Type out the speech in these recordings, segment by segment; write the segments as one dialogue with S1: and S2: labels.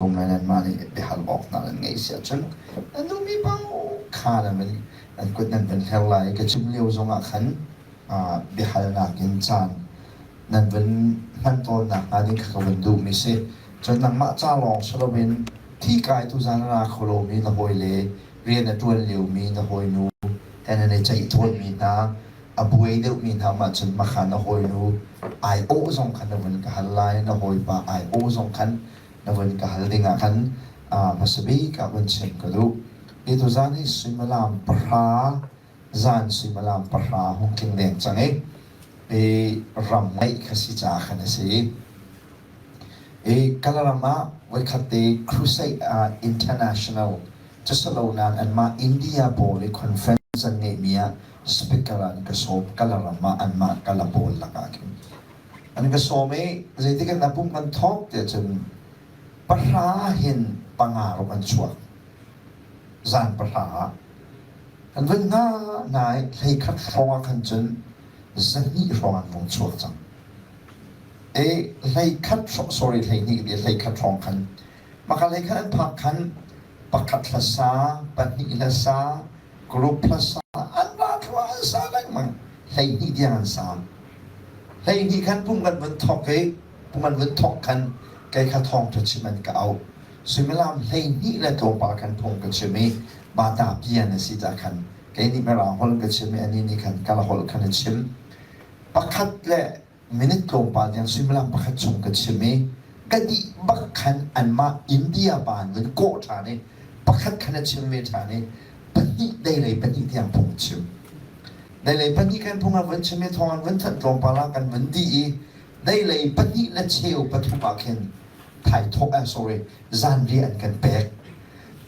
S1: um lai nanmah nih biahal awk hna nan ngeih si ahcun nan duhmi paoh kha nan van nan kut nan van hler lai. Ka chim lio zongah khan biahalnak in caan nan van hman tawnnak hnga ding kha ka van duhmi si. Cun nangmah ca lawng si loin thi kai tuzaan a ra kho lomi na hawile rian a ṭuan liomi na hawinu he nan i ceih tawnmi hna a buai deuhmi hna mah cun makha na hawinu aiawh zong khan na vun ka hal lai na hawipa aiawh zong khan na vun ka hal dingah khan hmasa bik ah vun chim ka duh. Hi tuzaan hi suimilam pahra zan suimilam pahra hung tling deng cang i i ram ngeih kha si caah khan a si. I Kalaram ah voikhat te Crusade ah International Cusalo nain anmah India pawl i conference an ngeihmi ah speaker an ka sawm. Kalaram ah anmah Kala pawl lakah khin an ka sawm i zeitik in dah pum kan thawk tiah cun pahra hin panga ruk an chuak. Zan pahra ah. Kan vun hna hna i hleikhat hrawng ah khan cun zahnih hrawng an vung chuak cang. E hleikhat sorry 12 ti 11 hrawng khan Maka lei khan an phak khan pakhat hlasa, pahnih hlasa, group hlasa, an ra thluah an sa lengmang. 12 tiang an sa. 12 khan pum kan vun thok i pum an vun thok khan kei kha thawngṭha chim an ka auh. Suimilam 12 le tlawmpal khan phung ka chim i bata pian a si ca khan kei nih Mirang holh ka chim i anih nih khan kala holh khan a chim. Pakhat le minute tlawmpal tiang suimilam pakhat chung ka chim i ka dih bak khan anmah India pa an vun kawh ṭhan i pakhat khan a chim ve ṭhan i pahnih deilei pahnih tiang phung chim. Deilei pahnih kan phung an vun chim i thawng an vun thanh tlawmpal ah kan vun dih i deilei pahnih le cheu pathum ah khin thaithawh eh sorry zanriah an kan pek.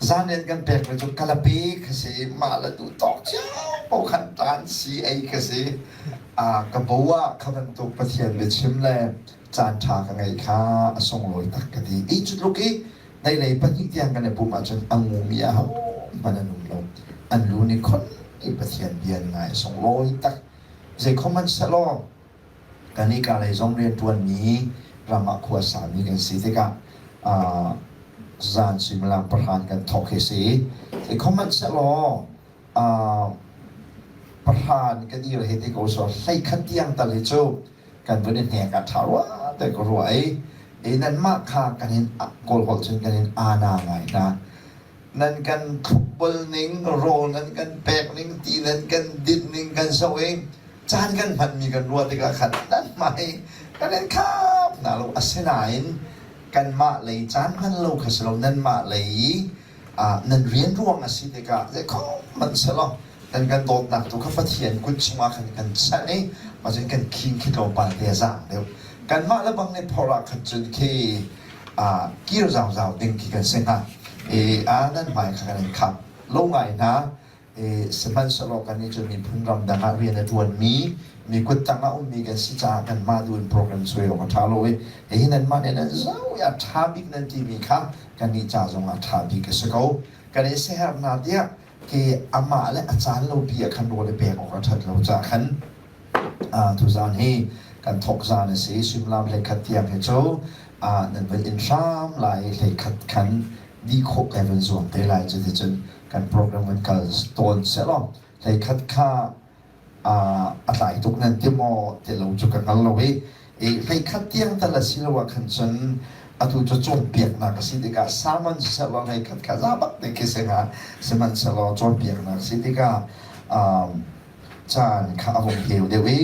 S1: Zanriah an kan pek ve cu kalape kha si mah le duh tawk cio paoh khan ṭan si ei kha si. Ka bo ah kha bantuk Pathian biachim le caan ṭha ka ngeih kha a sunglawi tak ka ti. I cu tluk i deilei pahnih tiang kan i pumh ahcun a ngumi ahohmanh an um lo. An lu nih khon i Pathian bia an ngai a sunglawi tak. Zeikhom hmanh sehlaw kan i ka lei zong rianṭuanmi ram ah khua sami kan si tikah zan suimilam pahra kan thawk hi si. Zeikhom hmanh sehlaw pahra kan dir he ti ko so 11 tiang tal hi cu kan vun i hnek ah ṭha rua te ka ruah i i nanmah kha kan in kawl holh cun kan in ana ngai hna nan kan thlukbol ning rawl nan kan pek ning ti nan kan din ning kan zoh i caan kan hmanmi kan ruah tikah khan nanmah hi kan in khap hna lo asinain kanmah lei caan hman lo kha si lo nanmah lei i nan rian ruang a si tikah zeikhom hmanh selaw kan kan dawtnak tu kha Pathian kut chungah khan kan chanh i mah cun kan khing khi tlawmpal te a zaang deuh kanmah le bang nih phor ah khan cun khi kir zauzau ding khi kan si hnga i nan hmai kha kan in khap lo ngai hna Sihmanhsehlaw kannih cu miphun ramdang ah rian a ṭuanmi, mi kuttang ah ummi kan si caah kanmah duh in program suai awk a ṭha lo i hihi nanmah nih nan zoh i a ṭha bik nan timi kha kannih ca zongah ṭha bik a si ko. Kan i siaherh hna tiah khi amah le a caan lopi ah khan rawl i pek awk a ṭhat lo caah khan tuzaan hi kan thawk zaan a si. Suimilam 11 tiang hi cu nan van in hram lai i 11 khan dih khawh kai van zuam te lai. Cuticun kan program kan kal tawn sehlaw hleikhat kha a tlai tuk nan ti maw ti lo cu ka hngal lo i hleikhat tiang tal a si lo ah khan cun atu cu cawnpiaknak a si tikah sermon sehlaw hleikhat kha za bak te khi si hnga sihmanhsehlaw cawnpiaknak a si tikah caan kha a vung heu deuh i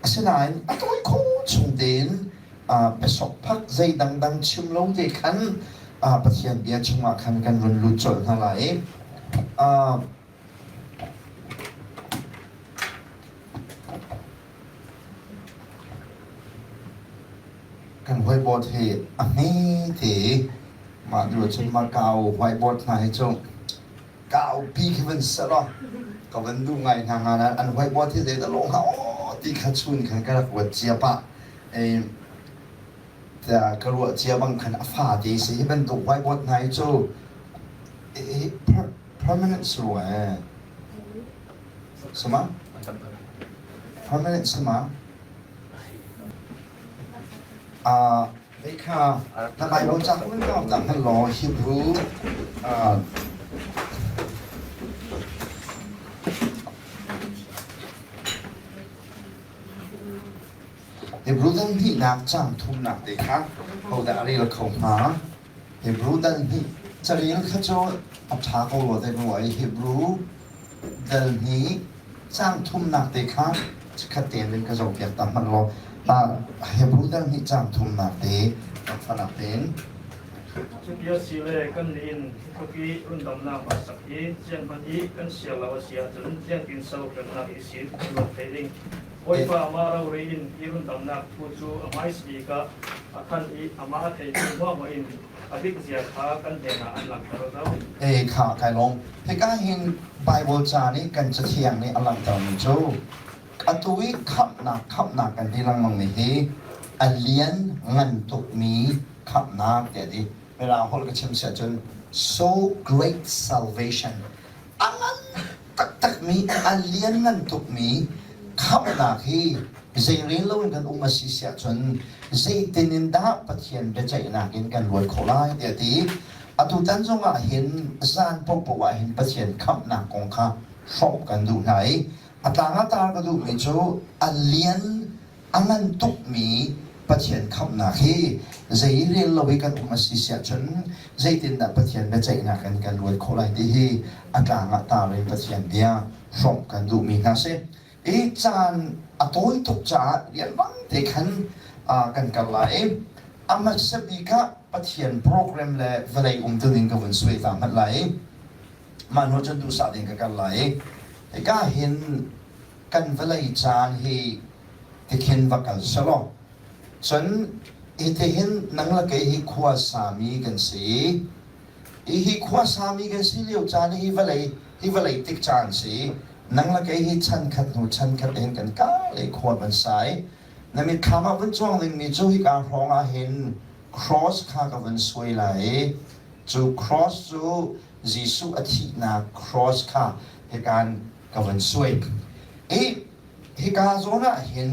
S1: asinain a tawi kho chung tein biasokphak zei dangdang chim lo te khan Pathian bia chungah khan kan run lut colh hna lai i kan whiteboard hi a hme te mah duh cun Macau whiteboard hna hi cu kaupi khi van ser law ka van duh ngai hna nga nain an whiteboard hi zeidah lawng hnga aw ti kha chun khan ka rak ruat cia pah ka ruah cia bang khan a fa te si hi bantuk whiteboard hna hi cu permanent si rua ee sama permanent sama. Hei kha na Bible ca kha van kau ta hmanh law Hebrew uh, Hebrew dal hnihnak caang thumnak te kha hodah a rel kho hnga? Hebrew dal hnih carel kha cu a ṭha ko rua te rua i Hebrew dal hnih caang thumnak te kha chikkhat tein vun ka zohpiak ta hmanh law Hebrew dal hnih caang thumnak te fanak tein
S2: Cuti a si le kannih in hi tluk i rundamnak hmasak hi ziang hmanh i kan siar lo a si ahcun ziangtin sal hremnak i sin kan luat thai ding. Bawipa amah rori in hi rundamnak thu cu a hmaisa bik ah a thanh i amah a theitu huahmah in a dik zia kha kan hnenah an langhter zau.
S1: E kha kai lawm. Hika hin Bible ca nih kan cathiang nih a langhtermi cu atu i khamhnak khamhnak kan ti lengmangmi hi a lian ngan tukmi khamhnak tiah ti. Mirang holh ka chim si ahcun so great salvation a ngan taktakmi a lianngan tukmi khamhnak hi zeirel loin kan um a si si ahcun zeitin in dah Pathian biaceihnak in kan luat khawh lai tiah ti. Atutan zong ah hin zan paohpaoh ah hin Pathian khamhnak kong kha hrawmh kan duh hna i a tlang ah tar ka duhmi cu a lian a ngan tukmi Pathian khamhnak hi zei rel lo i kan um a si si ahcun zeitindah Pathian biaceihnak in kan luat khawh lai ti hi a tlang ah tar in Pathian bia hrawmh kan duhmi hna si. I caan a tawi tuk caah rianrang te khan kan kal lai i a hmasa bik ah Pathian program le vawlei umtuning ka vun suai ta hmanh lai i mah hnu cun duhsah ding ka kal lai i hika hin kan vawlei caan hi tikhin va kal selaw cun hitihin nang le kei hi khua sami kan si i hi khua sami kan si lio caan hi vawlei hi vawlei tik caan si nang le kei hi chan khat hnu chan khat hin kan ka le khua kan sai na mitthlam ah vun cuang dingmi cu hika hrawng ah hin cross kha ka vun suai lai i cu cross cu Jesuh a thihnak cross kha hikan ka vun suai i hika zawn ah hin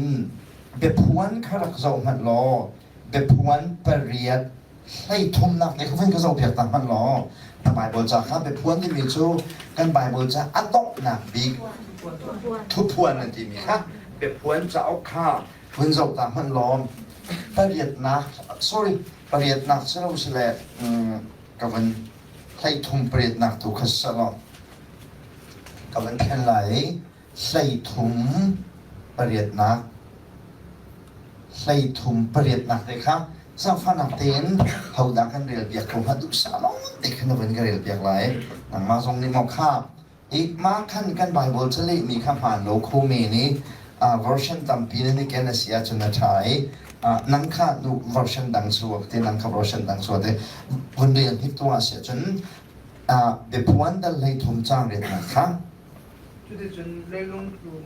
S1: biaphuan kha rak zoh hmanh law biaphuan pariat hleithumnak te kha vun ka zohpiak ta hmanh law na Bible ca kha biaphuan timi cu kan Bible ca a donghnak bik thuphuan an timi kha biaphuan cauk kha vun zoh ta hmanh law pariatnak sorry pariatnak si lo si le ka vun hleithum pariatnak tu kha si law ka vun thlen lai i 13 pariatnak 13 pariatnak te kha zaangfahnak tein hodah kan rel piak ko hnga duhsah lawng te khan na vun ka rel piak lai nangmah zong nih maw kha mah khan kan Bible calehmi kha hmaan lo kho men i version tampi nan i ken a si ahcun a ṭha i nang kha nu version dang chuak te nang kha version dang chuak te vun rel hnik tu ah si ahcun biaphuan dal 13 caang riatnak kha
S3: Cuticun leilung tlun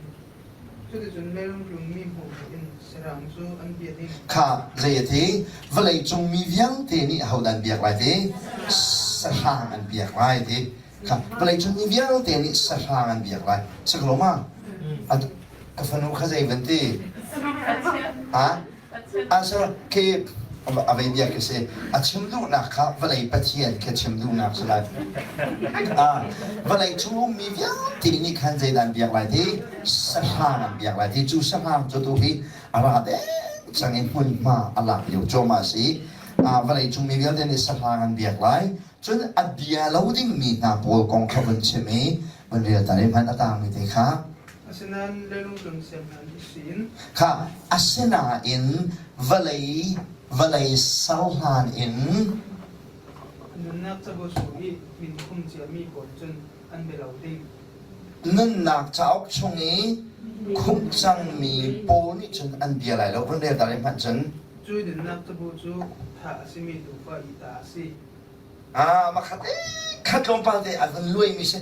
S3: cuticun leilung tlunmi hmuhhmuh in sahrang cu an bia ding.
S1: Kha zei a ti? Vawleicung mi vialte nih ahodah an biak lai ti? Sahrang an biak lai ti. Kha vawleicung mi vialte nih sahrang an biak lai. Si ko ma? Ka fanu kha zei van ti? Ha? Asher khi a vei bia khi si a chim duhnak kha vawlei Pathian khi chim duhnak si lai. Vawlei chung ummi vialte nih khan zeidah an biak lai ti sahrang an biak lai ti cu sahrang cu tu hi a ra deng cang i hmunhma a lak lio cuahmah a si. Vawlei cung mi vialte nih sahrang an biak lai. Cun a bia lo dingmi hna pawl kong kha vun chim i vun rel ta i hman a tangmi te kha
S3: Asinain leilung cung siam hna nih sin.
S1: Kha asinain vawlei vawlei ser hlan in
S3: Nunnak cabu chung i min khum ciami pawl cun an bia lo ding.
S1: Nunnak cauk chung i khumh cangmi pawl nih cun an bia lai lo. Vun rel ta rih hmanh cun.
S3: Cu nunnak cabu cu thah a simi tuufa i ta a si.
S1: Ah, makhat khat tlawmpal te a van luaimi si.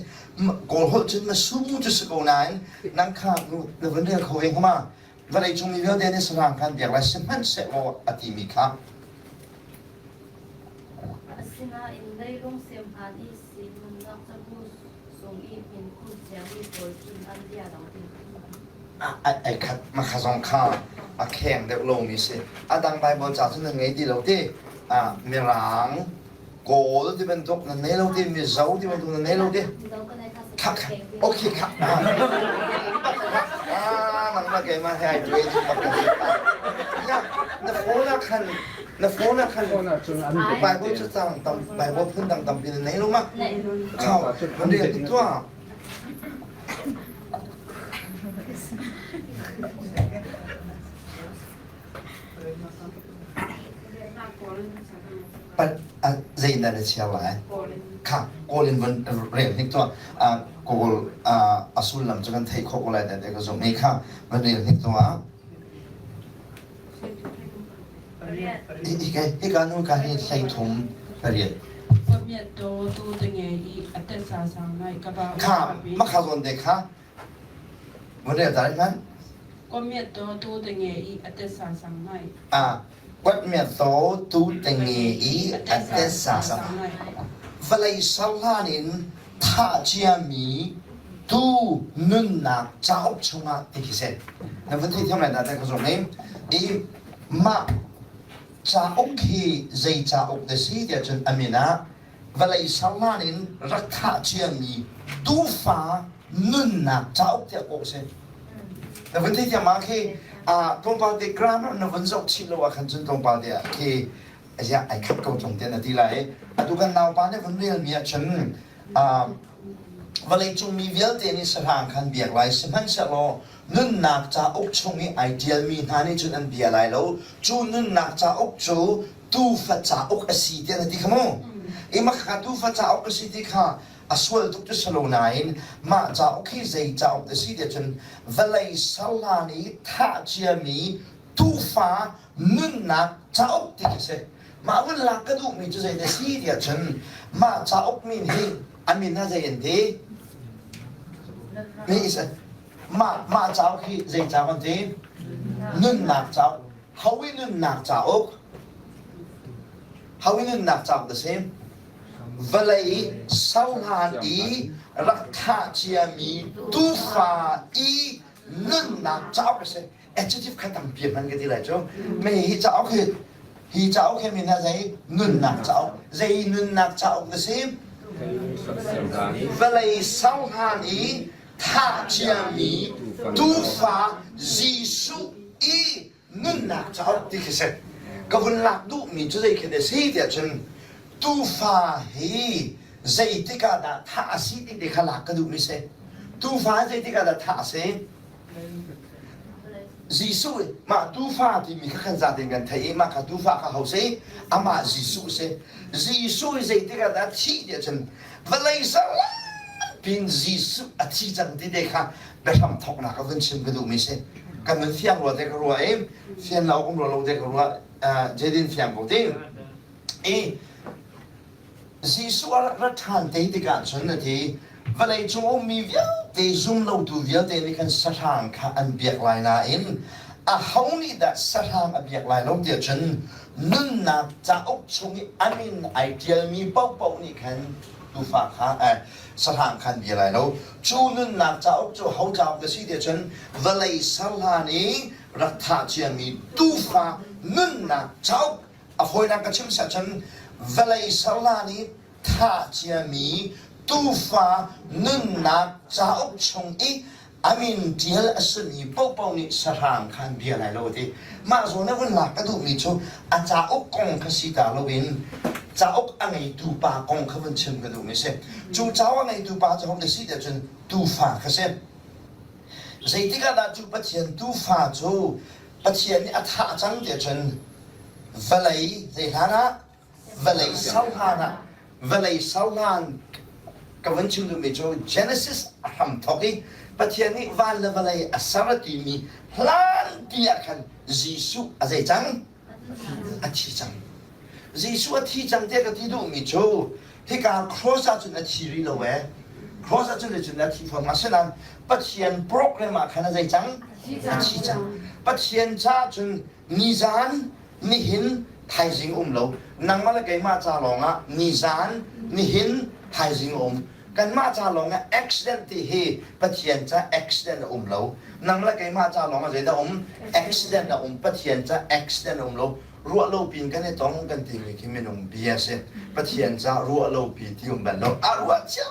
S1: Kawl holh cun na sumu cu si ko nain nang kha na van rel kho ve hnga ma? Vawlei cung mi vialte nih sahrang khan biak lai sihmanhsehlaw a timi kha.
S4: Asinain leilung sem hlan i si nunnak cabu sung i min khum ciami pawl cun an bia lo ding.
S1: Ai khat makha zong kha. a kheng deuh lomi si. A dang Baibal ca cu nan ngei ti lo ti. Mirang, Kawl ti bantuk nan nei lo ti, Mizo ti bantuk nan nei lo ti. Kha kha, okay kha. Ah, nangmah keimah he ai tuai tu bak Na na phone ah khan na phone ah khan Bible cu cang tam Bible phun dang tampi na nei lo ma? Khau, nan rel tuk tuah. Zei in dah na chiar lai? Kha Kawl in von rel hnik tuah. Kawl a sullam cu kan theih khawh ko lai te ka zumh i kha van rel hnik tuah. Hika nu ka hi 33 pariat. Kha makha zawn te kha von rel ta hmanh. Kuatmiat taw tu te nge i a tet sa sang. Vawlei ser hlan in thah ciami tu nunnak cauk chungah ti khi si. Na van thei thiam lai dah ka zong i mah cauk hi zei cauk na si tiah cun a min ah vawlei ser hlan in rak thah ciami tuufa nunnak cauk tiah kawh si. Na vun thei thiam ah khi tlawmpal te grammar na vun zoh chih lo ah khan cun tlawmpal te ah khi aziah ai khat ko tung te na ti lai. Atu kan naupa nih vun relmi ah cun vawleicung mi vialte nih sahrang khan biak lai sihmanhsehlaw nunnak cauk chung i ai ṭialmi hna nih cun an bia lai lo. Cu nunnak cauk cu tuufa cauk a si tiah na ti kha mu. I makha tuufa cauk a si ti kha a sual tuk cu si lo nain mah cauk hi zei cauk a si tiah cun vawlei serhlan i thah ciami tuufa nunnak cauk ti khi si. Mah vun lak ka duhmi cu zei na si tiah cun mah cauk min hi a min ha zei an ti? Mi mah mah cauk hi zei cauk an ti? Nunnak cauk. Hawi nunnak cauk. Hawi nunnak cauk the same. Vawlei serhlan i rak thah ciami tuufa i nunnak cauk a si. Adjective kha tampi a hman ka ti lai cu. Mei hi cauk hi hi cauk hi min ha zei nunnak cauk. Zei nunnak cauk na si? Vawlei serhlan i thah ciami tuufa Jesuh i nunnak cauk ti khi si. Ka vun lak duhmi cu zei khi a si tiah cun tuufa hi zeitik ah dah thah a si ti te kha lak ka duhmi si. Tuufa zeitik ah dah thah a si? Jesuh mah tuufa timi kha kan zaten kan theih i mah kha tuufa kha ho si? Amah Jesuh si. Jesuh hi zeitik ah dah thih tiah cun vawlei pin Jesuh a thi cang ti te kha biahram thawknak ah vun chim ka duhmi si. Kan nun fiang rua te ka ruah i fian lo um rua lo te ka ruah Jaden fiang ko ti. I Jesuh a rak rat ṭhan te tikah cun a ti, vawleicung ummi vialte zumlotu vialte nih khan sahrang kha an biak lai nain aho nih dah sahrang a biak lai lo tiah cun nunnak cauk chung i a min ai ṭialmi paohpaoh nih khan tuufa kha eh, sahrang kha an bia lai lo. Cu nunnak cauk cu ho cauk a si tiah cun vawlei ser hlan i rak thah ciami tuufa nunnak cauk A fawinak ka chim seh cun vawlei serhlan i thah ciami tuufa nunnak cauk chung i a min ṭial a simi paohpaoh nih sahrang kha an bia lai lo a ti. Mah zawn ah vun lak ka duhmi cu a cauk kong kha si ta loin cauk a ngeitu pa kong kha vun chim ka duhmi si. Cu cauk a ngeitu pa cu hodah si tiah cun tuufa kha si. Zeitik ah dah cu Pathian tuufa cu Pathian nih a thah cang tiah cun vawlei zei hlan ah vawlei ser hlan ah vawlei ser hlan ka vun chim duhmi cu Genesis a hram thawk i Pathian nih van le vawlei a ser a timi hlan ti ah khan Jesuh a zei cang a thi cang Jesuh a thi cang tiah ka ti duhmi cu hika cross ah cun a thi rih lo ee cross ah cun cun a thi fawn asinain Pathian program ah khan a zei cang a thi cang Pathian ca cun nizan nihin thaizing um lo nangmah le keimah ca lawngah nizan nihin thaizing um. Kanmah ca lawng ah accident ti hi Pathian ca accident a um lo. Nang le keimah ca lawng ah zeidah um? Accident a um. Pathian ca accident a um lo. Ruah lo pin kan i tong kan timi khi minung bia si. Pathian ca ruah lo pi ti um bal lo. A ruah cia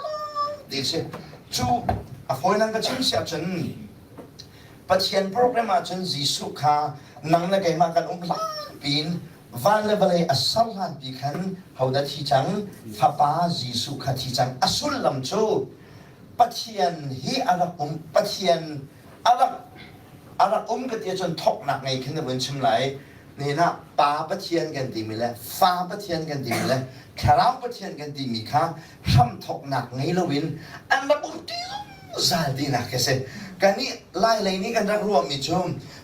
S1: ti si. Cu a fawi nang ka chim si ahcun Pathian program ahcun Jesuh kha nang le keimah kan um hlan pin van le vawlei a ser hlanpi khan hodah thi cang? Fapa Jesuh kha thi cang. A sullam cu Pathian hi a rak um, Pathian a rak a rak um ka ti ahcun thawknak ngei khin na vun chim lai. Nihin ah Pa Pathian kan timi le Fa Pathian kan timi le Thlarau Pathian kan timi kha hramthawknak ngei loin an rak um ti zungzal tinak khi si. Kannih Lai lei nih kan rak ruahmi cu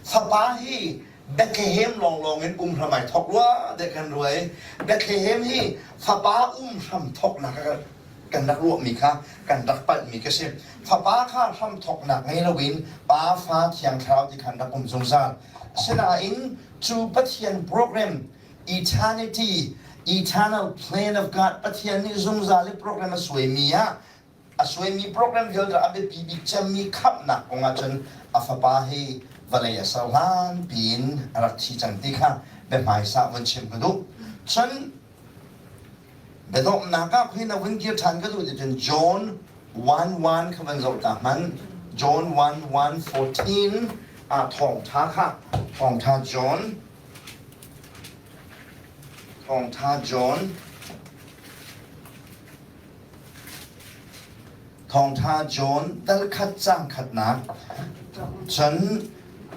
S1: Fapa hi Bethlehem lawnglawng in um hram ai thawk rua dek kan rua i Bethlehem hi fapa um hram thawknak kan rak ruahmi kha kan rak palhmi ka si. Fapa kha hram thawknak ngei loin Pa, Fa, Thiang Thlarau ti khan rak um zungzal. Asinain cu Pathian program eternity, eternal plan of God Pathian nih zungzal i program a suaimi ah A suaimi program vialte a biapi bik cemmi khamhnak kong ahcun a fapa hi vawlei a ser hlan piin a rak thi cang ti kha biahmaisa vun chim ka duh. Cun biadawmnak ah khui na vun kir ṭhan ka duh ti cun John 1:1 kha van zoh ta hmanh. John 1:1-14 ah thawngṭha kha thawngṭha John thawngṭha John Thawngṭha John dal khat caang khatnak, cun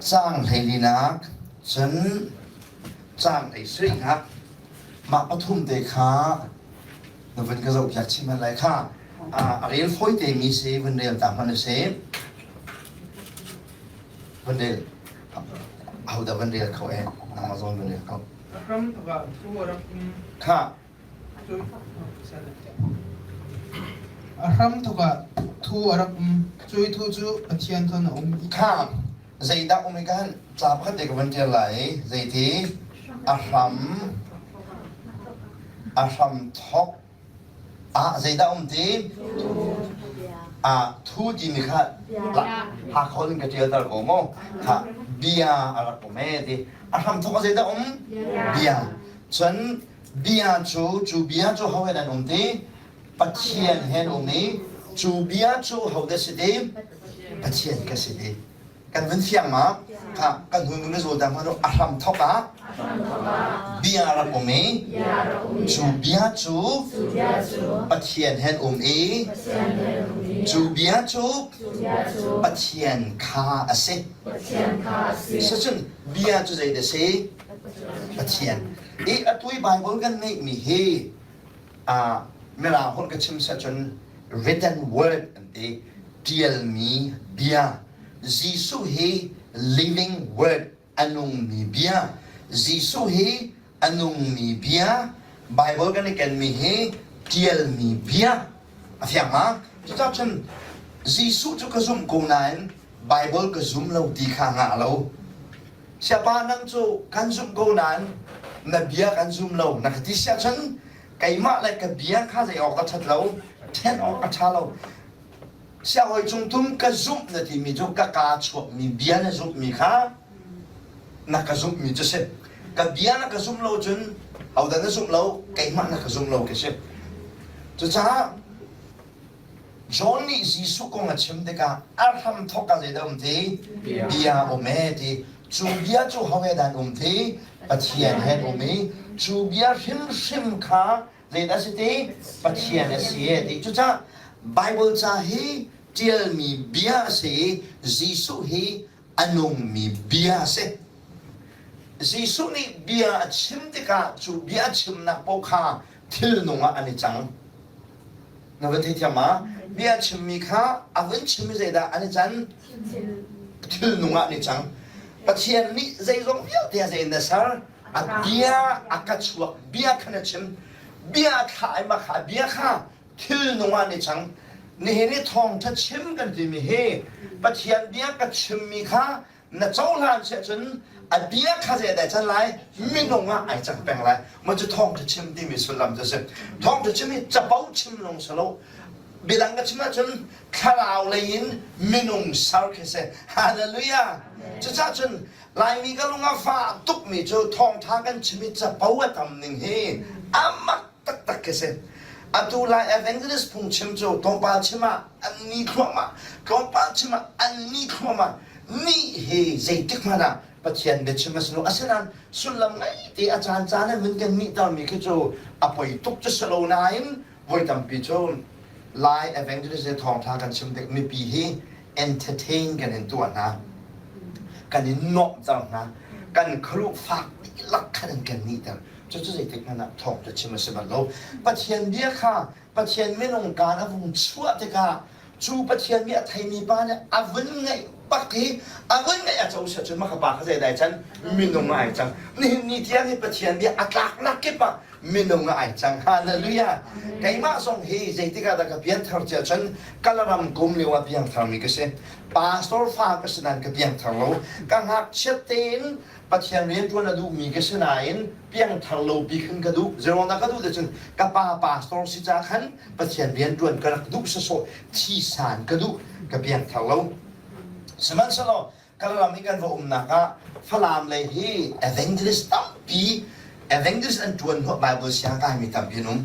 S1: caang hleilinak, cun caang hleisarihnak, mah pathum te kha na vun ka zohpiak chih hmanh lai kha. A rel fawi temi si vun rel ta hmanh u sih. Vun rel. Ahodah vun rel kho eh? Nangmah zawn vun rel kho.
S3: Ram va thu a rak um.
S1: Kha.
S3: A hramthawk ah thu a rak um. Cui thu cu Pathian thawn a um.
S1: Kha zeidah um i kan ca pakhat te ka van ṭial lai. Zeiti a hram a hramthawk ah zeidah um ti? Ah thu timi kha Hakha in ka ṭialter ko maw? Kha bia a rak um ee ti. A hramthawk ah zeidah um? Bia. Cun Bia cu cu bia cu ho he nan um ti? Pathian he an um i cu bia cu hodah si ti? Pathian ka si ti. Kan vun fiang ma? Kha kan hun nu zul dang hmanh a hram thok ah bia rak um i cu bia cu Pathian he an um i cu bia cu Pathian kha a si. Sicun bia cu zeidah si? Pathian. I atu i Bible kan ngeihmi hi uh, Mirang holh ka chim cun written word an ti ṭialmi bia. Jesuh hi living word a nungmi bia. Jesuh hi a nungmi bia. Bible kan i kenmi hi ṭialmi bia. A fiang ma? Cucaah cun Jesuh cu ka zumh ko nain Bible ka zum lo ti kha ngah lo. Siapa nang cu kan zumh ko nain na bia kan zum lo na ka ti siah cun keimah le ka bia kha zei awk a ṭhat lo ṭhen awk a ṭha lo. Sianghawi cungtum ka zumh na timi cu ka kaa chuakmi bia na zumhmi kha na ka zumhmi cu si. Ka bia na ka zumh lo cun hodah na zumh lo keimah na ka zum lo ka si. Cucaah John nih Jesuh kong a chim tikah a hramthawk ah zeidah um ti? Bia um ee ti. Cu bia cu ho he dah um ti? Pathian he um i cu bia hrimhrim kha zeidah si ti? Pathian a si ee ti. Cucaah Bible ca hi ṭialmi bia a si i Jesuh hi a nungmi bia a si. Jesuh nih bia a chim tikah cu bia a chimnak paoh kha thilnung ah an i cang. Na van theithiam ma? Bia chimmi kha a vun chimmi zeidah an i can? Thilnung ah an i cang. Pathian nih zeizong vialte a zei in a ser? A bia a ka chuak, bia khan a chim. Bia a thlah i mah kha bia kha thilnung ah an i cang. Nihin i thawngṭha chim kan timi hi Pathian bia ka chimmi kha na cohlan si ahcun a bia kha zeidah can lai minung ah ai cang peng lai ma cu thawngṭha chim timi sullam cu a si thawngṭha chim hi capo chim lawng si lo. Biadang ka chim ahcun thlarau lei in minung ser khi si. Hallelujah. Cucaah cun Laimi ka lung a fah tukmi cu thawngṭha kan chim i capo a tam ning hi a mak taktak khi si. Atu Lai evangelist phungchim cu tlawmpal chim ah an ni thluahmah, tlawmpal chim ah an ni thluahmah. Ni hi zeitik hmanh ah Pathian biachim a si lo. Asinain sullam ngei te a caan caan in vun kan nihtermi khi cu a poi tuk cu si lo nain voi tampi cu Lai evangelist le thawngṭha kan chim tik mipi hi entertain kan in tuah hna. Kan in nuamhter hna. Kan khuaruh fak dihlak khan in kan nihter. Cucu zeitik hmanh ah thawngṭha chim a si bal lo. Pathian bia kha Pathian minung kaan a vung chuah tikah cu Pathian nih a theimi pa nih a vun ngeih bak hi a vun ngeih a co sia cun maka pa kha zeidai can minung ah ai cang. Nihin ni tiang hi Pathian bia a tlaknak kip ah minung ah ai cang. Hallelujah. Keimah zong hi zeitik ah dah ka pianthar cia cun Kalaram kum lio ah piangtharmi ka si. Pastor fa ka si nain ka piangthar lo. Ka ngakchiat tein Pathian rianṭuan a duhmi ka si nain piangthar lo pi khan ka duh. Zeiruangdah ka duh ti cun ka pa pastor si ca khan Pathian rianṭuan ka rak duh sawsawh thisan ka duh ka piangthar lo. Sihmanhsehlaw Kalaram i kan va umnak ah Falam lei hi evangelist tampi evangelist an ṭuan hnawh Bible siang kaimi tampi an um.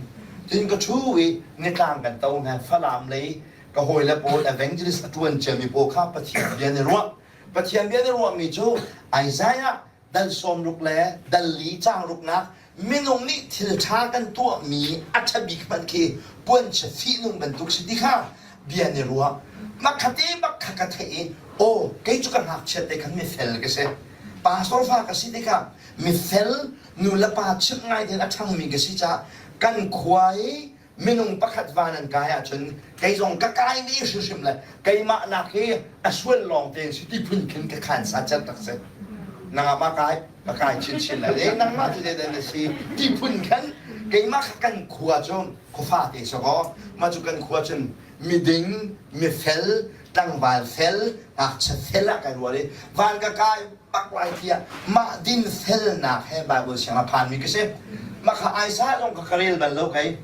S1: Cun ka ṭhu i nitlang kan to hna Falam lei ka hawile pawl evangelist a ṭuan ciami pawl kha Pathian bia an i ruah. Pathian bia na ruahmi cu Isaiah dal 60 le dal li caang ruknak minung nih thil ṭha kan tuahmi a ṭha bik hmanh khi puanchia fihnung bantuk si ti kha bia ni ruah. Makhate bak kha ka theih i aw kei cu ka ngakchiat te khan mifel ka si. Pastor fa ka si tikah mifel nu le pa chimh ngai tein a ṭhangmi ka si caah kan khua i minung pakhat van an kai ahcun kei zong ka kai ve hrimhrim le keimah nak hi a sual lawng tein si ti phun khin ka khan sa cer tak si nangah ma kai ka kai chinchin lai e nangmah cu zeidah na si ti phun khan keimah kha kan khua cu khuafa te si kaw mah cu kan khua cun miding mifel tlangval fel ngakchia fel ah kai rual i van ka kai bak lai tiah mah din felnak he Bible siang a phanmi ka si. Mah kha Isaiah zong ka ka rel bal lo kei.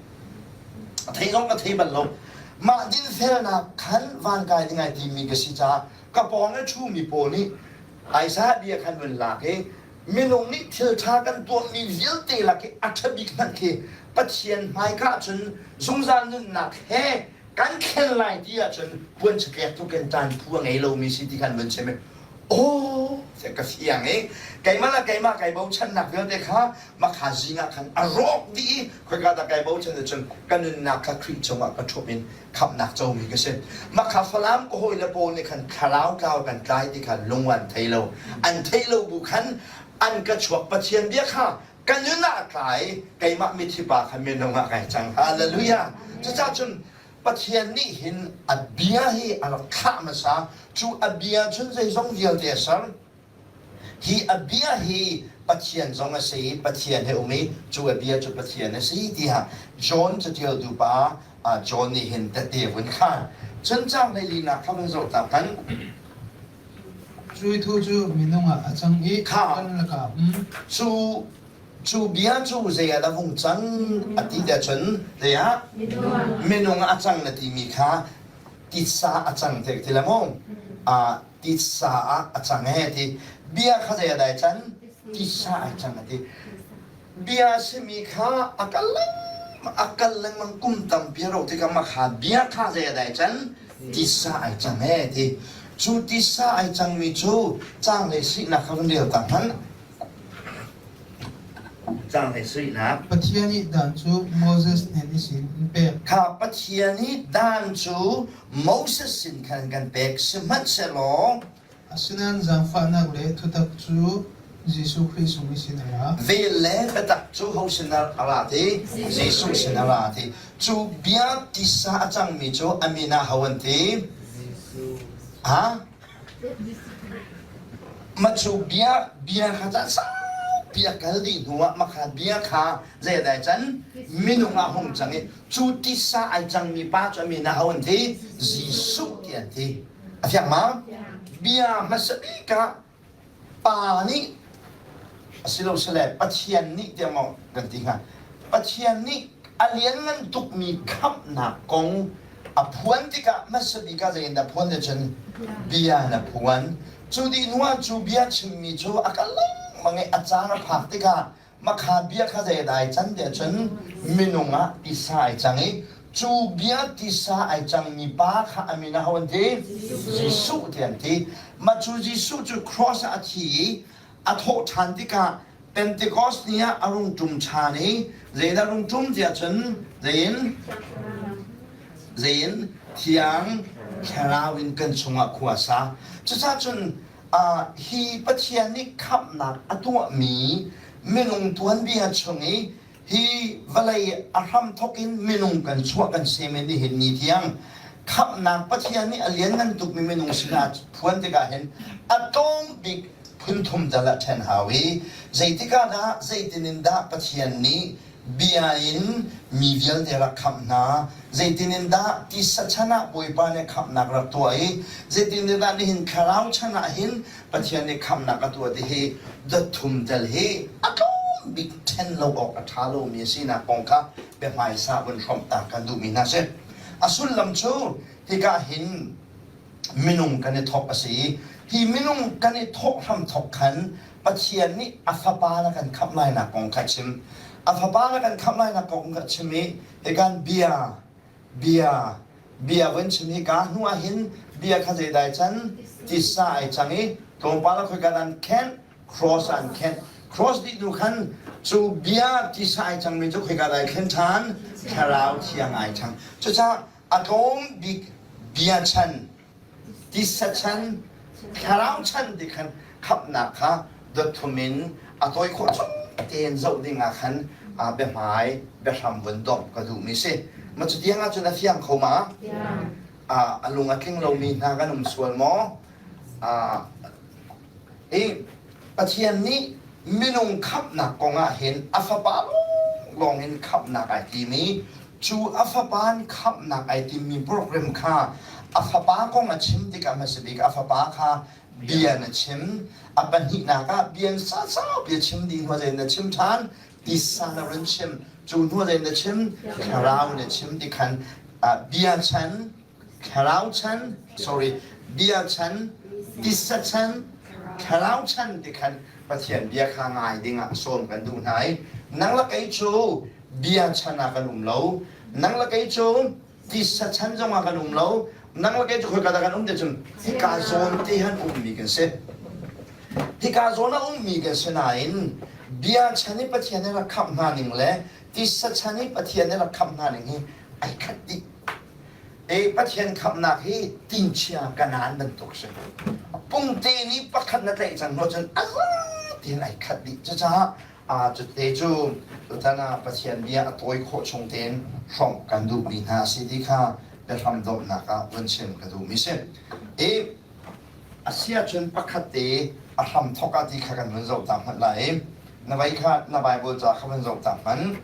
S1: A thei zong ka thei bal lo. Mah din felnak khan van kai ding ai timi ka si caah ka pawng i ṭhumi pawl nih Isaiah bia khan vun lak i minung nih thil ṭha kan tuahmi vialte lak i a ṭha bik hmanh khi Pathian hmaika cun zungzal nunnak he kan thlen lai ti ahcun puan chatlek tu kan ṭan phu a ngei lomi si ti khan vun chim i aw ka fiang i keimah le keimah kai bochannak vialte kha makha zing ah khan a rawk dih i khoika dah kai bochan ahcun ka nunnak kha Khrih cungah ka ṭhup in khamhnak comi ka si. Makha Falam ka hawile pawl nih khan thlarau tlau kan tlai ti kha lung an thei lo. An theih lo bu khan an ka chuak Pathian bia kha ka nun ah tlai keimah mithi pa kha minung ah kai cang. Hallelujah. Cucaah cun Pathian nih hin a bia hi a rak thlah hmasa. Cu a bia cun zeizong vialte a ser. Hi a bia hi Pathian zong a si i Pathian he um i cu a bia cu Pathian a si tiah John catialtu pa John nih hin tehte vun khaan. Cun caang hleilinak kha vun zoh ta hmanh.
S3: Cu thu cu minung ah a cang i
S1: Kha
S3: kan lakah um.
S1: Cu cu bia cu zei ah dah vung cang a ti te cun zei ah minung ah a cang na timi kha titsa a cang te ti le mu titsa ah a cang he ti bia kha zei ah dah ai can titsa ai cang a ti Bia simi kha a kal lengmang a kal lengmang kum tampi a rauh tikah mah kha bia kha zei ah dah ai can? Tisa ai cang ee ti. Cu tisa ai cangmi cu caang le sihnak kha van rel ta hmanh. Caang le sihnak.
S3: Pathian nih dan cu Moses hnen i sin in pek.
S1: Kha Pathian nih dan cu Moses sin khan kan pek sihmanhsehlaw
S3: Asinain zaangfahnak le thutak cu Jesuh Khrih sung i sin a ra.
S1: Vel le biatak cu ho sin ah a ra ti? Jesuh sin a ra ti. Cu bia tisa a cangmi cu a min ah ho an ti? Ha? Ma cu bia bia kha caan saupi a kal dih hnu ah makha bia kha zeidai can minung ah hung cang i cu tisa ai cangmi pa cu a min ah ho an ti? Jesuh ti an ti. A fiang ma? Bia hmasa bik ah pa nih asilosile Pathian nih tiah maw kan ti hnga? Pathian nih a lianngan tukmi khamhnak kong A phuan tikah hmasa bik ah zeiin dah phuan ti cun bia na phuan. Cu dih hnuah cu bia chimmi cu a kal lengmang i a caan a phak tikah makha bia kha zei dah ai can tiah cun minung ah tisa ai cang i cu bia tisa ai cangmi pa kha a min aho an ti? Jesuh ti an ti. Mah cu Jesuh cu cross ah a thi i a thawh ṭhan tikah Pentecost ni ah a rung ṭum ṭhan i zeidah rung ṭum tiah cun zeiin zeiin thiang thlarau in kan chungah khua sa. Cucaah cun hi Pathian nih khamhnak a tuahmi minung tuanbia chung i Hi vawlei a hramthawk in minung kan chuah kan sem in nihin ni tiang khamhnak Pathian nih a lianngan tukmi minung sinah phuan tikah hin a tlawm bik phun thum tal ah ṭhen hau i zeitik ah dah zeitin in dah Pathian nih bia in mi vialte rak khamh hna zeitin in dah tisa chan ah Bawipa nih khamhnak rak tuah i zeitin in dah nihin thlarau chan ah hin Pathian nih khamhnak a tuah ti hi dot thum tel hi a tlawm bik ṭhen lo awk a ṭha lomi a sinak kong kha biahmaisa vun hrawmh ta kan duhmi hna si. A sullam cu hika hin minung kan i thawk a si i hi minung kan i thawh hram thawk khan Pathian nih a fapa na kan khamh lainak kong kha chim. A fapa na kan khamh lainak kong kha chim i hikan bia bia bia vun chim hi ka hnu ah hin bia kha zeidai can tisa ai cang i tlawmpal ah khoika an khenh cross an khenh cross dih hnu khan cu bia tisa ai cangmi cu khoika dai thlen ṭhan thlarau thiang ai cang cucaah a tlawm bik bia chan tisa chan thlarau chan ti khan khamhnak kha dot thum in a tawi khawh chung tein zoh ding ah khan biahmai biahram vun domh ka duhmi si ma cu tiang ahcun a fiang kho ma a lung a tling lomi hna kan um sual maw I Pathian nih minung khamhnak kong ah hin a fapa lawnglawng in khamhnak ai tim i cu a fapa in khamhnak ai timmi program kha a fapa kong a chim tikah hmasa bik a fapa kha bia na chim a pahnihnak ah bia sau bia chim ding hnu na chim ṭhan tisa na run chim cu hnu na chim thlarau na chim ti khan bia chan thlarau chan sorry bia chan tisa chan thlarau chan ti khan Pathian bia kha ngai ding ah sawm kan duh hna i nang le kei cu bia chan ah kan um lo nang le kei cu tisa chan zong ah kan um lo nang le kei cu khoika dah kan um ti cun hika zawn te han ummi kan si hika zawn a ummi kan si nain bia chan i Pathian nih rak khamh hna ning le tisa chan i Pathian nih rak khamh hna ning hi ai khat dih E Pathian khamhnak hi tingchia kanaan bantuk si. Pungte nih pakhat na tlaih cang hnu cun a tiin ai khat dih. Cucaah cute cu tutan ah Pathian bia a tawi khawh chung tein hrawmh kan duhmi hna a si ti kha biahram dawmhnak ah vun chim ka duhmi si. I a si ahcun pakhat te a hram thawk ah ti kha kan vun zoh ta hmanh lai i na vai kha na Bible ca kha vun zoh ta hmanh.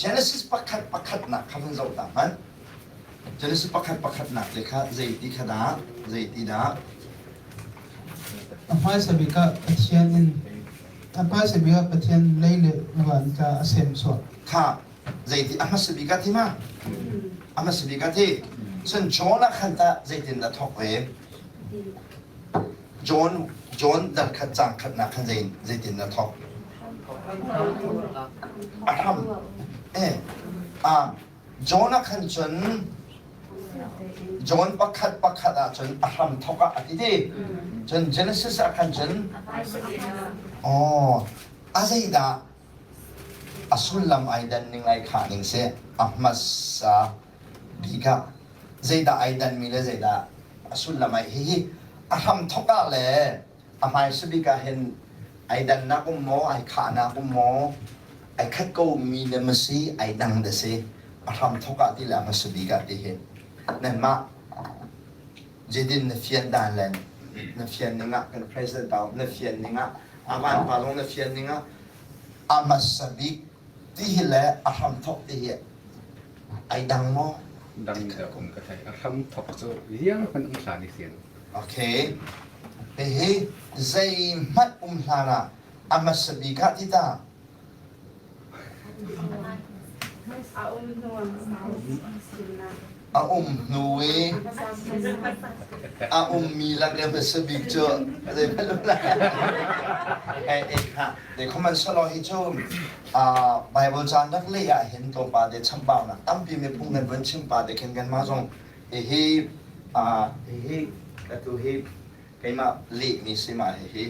S1: Genesis pakhat pakhatnak kha vun zoh ta hmanh. Genesis pakhat pakhatnak te kha zeiti kha dah zeiti dah
S3: A hmaisa bik ah Pathian in a hmaisa bik ah Pathian lei le van kha a semsuah.
S1: Kha zeiti a hmasa bik ah ti ma? A hmasa bik ah ti. Cun John ah khan tah zeitin dah thawk ve? John John dal khat cang khatnak khan zei zeitin na thawk? A hram. Eh, ah John ah khan cun John pakhat pakhat ah cun a hram thawk ah a ti ti. Cun Genesis ah khan cun oh a zeidah a sullam ai dan ning ai khah ning si a hmasa bik ah zeidah ai danmi le zeidah a sullam ai hihi a hramthawk ah le a hmaisa bik ah hin ai dannak um maw ai khahnak um maw ai khat ko mi le ma si ai dang da si a hramthawk ah ti le a hmasa bik ah ti hi nanmah jedin na fian dan le na fian ning ah kan president pa na fian ning ah avan pa zong na fian ning ah a hmasa bik ti hi le a hramthawk ti hi Ai dang maw?
S5: Dang deuh um ka thei. A hram thok cu riang hmanh um hlan i sian.
S1: Okay. Hihi zeihmanh um hlan ah a hmasa bik ah ti ta. A um hnu i a ummi lak i hmasa bik cu zeihmanh Khuman selaw hi cu Bible caan rak leh ah hin tlawmpal te chambaunak tampi miphung kan vun chim pa te khin kanmah zong hihi hihi atu hi keimah lehmi si mah hihi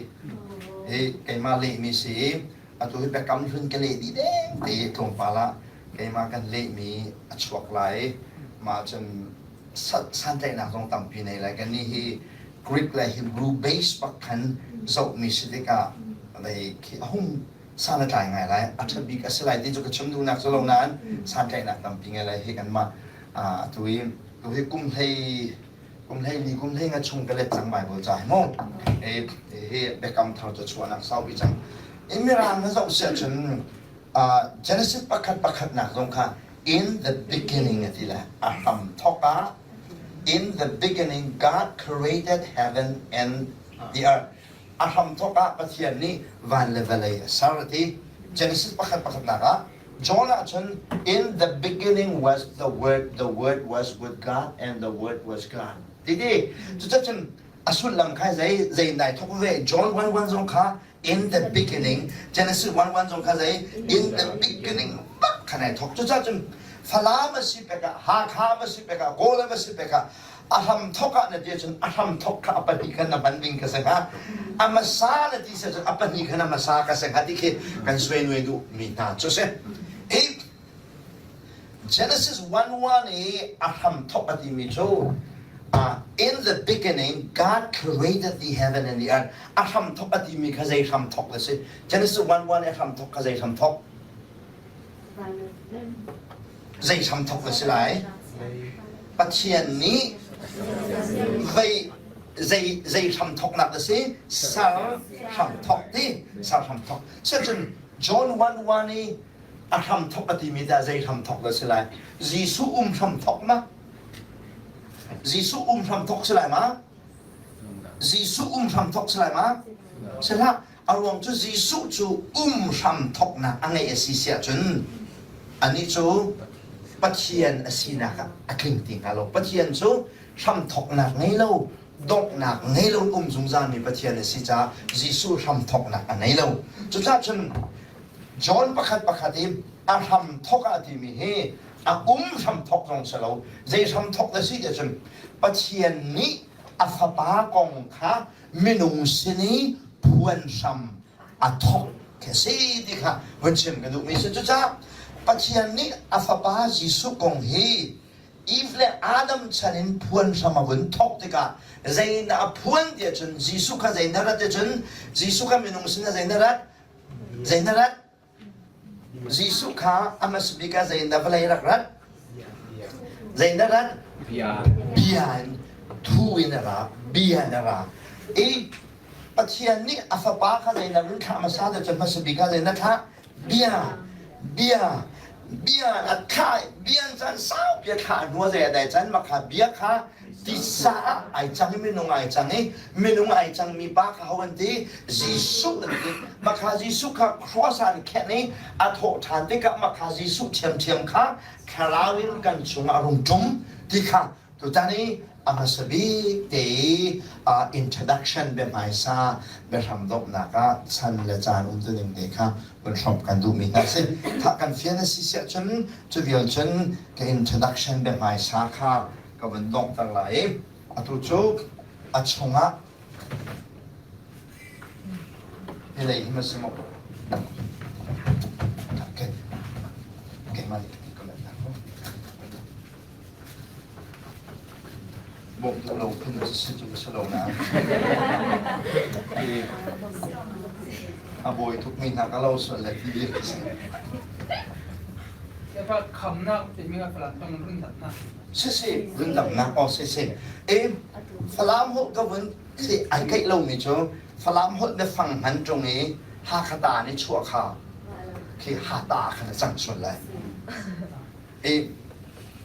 S1: hi keimah lehmi si i atu hi biakam hlun ka leh dih deng te tlawmpal ah keimah kan lehmi a chuak lai. Mah cun santlaihnak zong tampi nei lai. Kannih hi Greek le Hebrew base bak khan zohmi si tikah lei khi a hung san a tlai ngai lai. A ṭha bik a si lai ti cu ka chim duhnak cu lo nain santlaihnak tampi ngai lai hi kanmah atu i tu hi kum hlei kum hlei li kum hlei nga chung ka let cang Bible ca hi mu. Hi biakam thar cu chuahnak saupi cang. In Mirang na zoh siah cun Genesis pakhat pakhatnak zong kha in the beginning a ti le a hram thawk ah in the beginning God created heaven and the earth. A hram thawk ah Pathian nih van le vawlei a ser a ti. Genesis pakhat pakhatnak ah John ah cun in the beginning was the word, the word was with God and the word was God. Ti ti. Cucacun a sullam kha zei zei nai thawk ve John 1:1 zong kha in the beginning Genesis 1:1 zong kha zei in the beginning bak khan ai thawk. Cucaah cun Falam a si pek ah Hakha a si pek ah Kawl a si pek ah a hram thawk ah na ti ahcun a hram thawk kha a pahnih khan na hman ding ka si hnga. A hmasa na ti si ahcun a pahnih khan a hmasa ka si hnga ti khi kan suai duh mi hna cu si. Hi Genesis 1:1 i a hramthawk a timi cu in the beginning God created the heaven and the earth. A hramthawk a timi kha zei hramthawk a si? Genesis 1:1 i a hramthawk kha zei hramthawk? Zei hramthawk a si lai? Pathian nih vei zei zei hramthawknak a si? Ser hramthawk ti ser hramthawk. Sicun John 1:1 i a hramthawk a timi dah zei hramthawk dah si lai? Jesuh um hramthawk ma? Jesuh um hramthawk si lai ma? Jesuh um hramthawk si lai ma? Si hlah. A ruang cu Jesuh cu um hramthawknak a ngeih a si si ahcun anih cu Pathian a sinak ah a tling ti hnga lo. Pathian cu hramthawknak ngei lo, donghnak ngei lo in um zungzalmi Pathian a si caah Jesuh hramthawknak a ngei lo. Cucaah cun John pakhat pakhat i a hramthawk ah timi hi a um hramthawk zong si lo. Zei hramthawk dah si ti ahcun Pathian nih a fapa kong kha minung sin i phuan hram a thawk khi a si ti kha vun chim ka duhmi si. Cucaah Pathian nih a fapa Jesuh kong hi Eve le Adam chan in phuan hram a vun thawk tikah zeidah a phuan ti ahcun Jesuh kha zeidah rat ahcun Jesuh kha minung sin ah zeidah rat Zei na rat? Jesuh kha a hmasa bik ah zei in dah vawlei rak rat? Zei na rat?
S5: Bia.
S1: Bia in thu in a ra. Bia in a ra. I Pathian nih a fapa kha zei na run thlah hmasa dah cun hmasa bik ah zei na thlah? Bia. Bia. Bia a thlah bia caan saupi a thlah hnu zei a dai can makha bia kha tisa ah ai cang i minung ai cang i minung ai cangmi pa kha ho an ti Jesuh an ti makha Jesuh kha cross ah an khenh i a thawh ṭhan tikah makha Jesuh ṭhiamṭhiam kha thlarau in kan chungah a rung ṭum ti kha tutan i a hmasa bik te i introduction biahmaisa biahram donghnak ah chan le caan umtuning te kha vun hrawmh kan duhmi hna si. Thah kan fian a si siah cun cu vial cun ka introduction biahmaisa kha ka vun donghter lai i atu cu a chungah hi lei hi ma si maw? Okay. Keimah nih ka comment na ko. Bawmh duh lo phun cu si cu si lo nain a bawi tukmi hna ka lo sual le ti bik si.
S3: Khamnak timi ka Falam tong rundamnak.
S1: Si si, rundamnak aw si si. E Falam holh ka vun si ai keih lomi cu Falam holh biafang hman ṭung i Hakha ta nih chuah kha khi hata khan a cang sual lai. I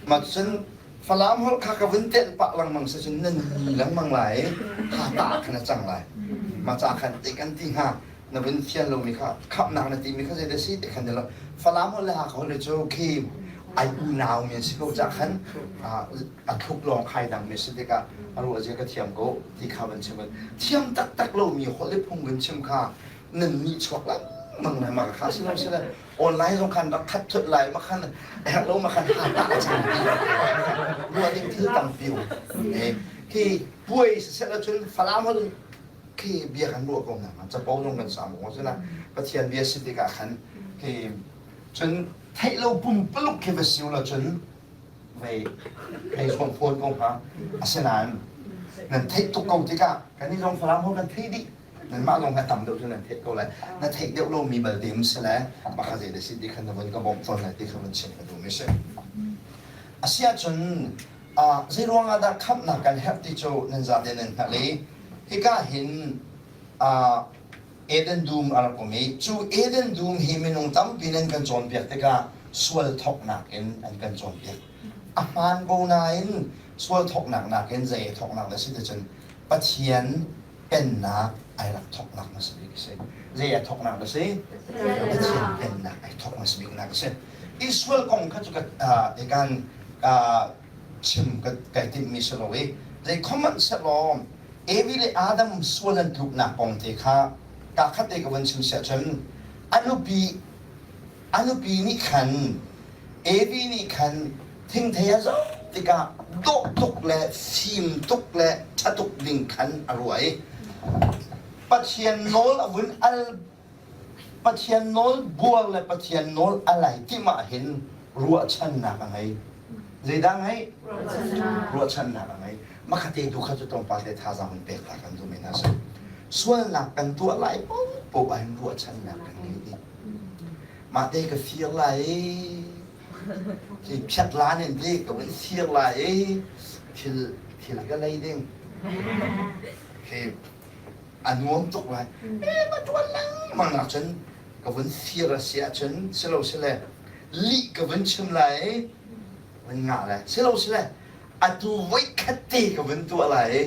S1: mah cun Falam holh kha ka vun telh pah lengmang si cun nan ni lengmang lai i hata khan a cang lai. Mah ca khan te kan ti hnga na vun fian lomi kha khamhnak na timi kha zei dah si ti khan ti lo. Falam holh le Hakha holh cu khi. Ai unau mi an si ko cah khan a thluk lawng khai dang mi si tikah a ruah zia ka thiam ko ti kha van chim. Thiam taktak lomi holh le phung kan chim kha nan nih chuak lengmang lai ma kha si lo si le online zong khan rak khat thut lai ma khan herh lo ma khan ha ta a cang ruah ding thil tampi um khi puai siseh cun Falam holh khi bia kan ruah ko na capo zong kan sam ko sila Pathian bia si tikah khan khi cun theih lo pumpaluk khi va siu lo cun vei hei zuam fawn ko hnga asinain nan theih tuk ko tikah kan i zong Falam holh kan theih dih nanmah zong a tam deuh cu nan theih ko lai na theih deuh lomi balte um si le mah zei da si ti khan na von ka bawmh tawn lai ti kha van chim ka duh mi si asiahcun zei ruang ah dah khamhnak kan herh ti cu nan zate nan hngalh i hika hin Eden dum a rak um i cu Eden dum hi minung tampi nan kan cawnpiak tikah sual thawknak in an kan cawnpiak a hmaan ko nain sual thawknak nakin zei thawknak dah si ti cun Pathian pennak ai rak thawknak hmasa bik a si. Zei ai thawknak a si? Pathian pennak ai thawk hmasa biknak a si. Israel kong kha cu ka kan chim ka kai timhmi si lo i zei khom sehlaw Evi le Adam sual an tluknak kong te kha ka khat te ka van chim siah cun a nupi A nupi nih khan Evi nih khan thingthei a zoh tikah dawh tuk le fim tuk le ṭha tuk ding khan a ruah i Pathian nawl a vun al Pathian nawl buar le Pathian nawl a lai timh ah hin ruahchannak a ngei. Zeidah a ngeih? Ruahchannak a ngei. Makhate tu kha cu tlawmpal te thazaang in pek ta kan duh men hna sih. Sualnak kan tuah lai paohpaoh ah hin ruahchannak kan ngei dih. Mah te ka fir lai i khi phiat lan in ti ka vun fir lai i thil thil ka lei ding. Khi a nuam tuk lai. Eh ma tuan lengmang nak cun ka vun fir a si ahcun silo sile lih ka vun chim lai i vun ngah lai. Silo sile atu voikhat te ka vun tuah lai i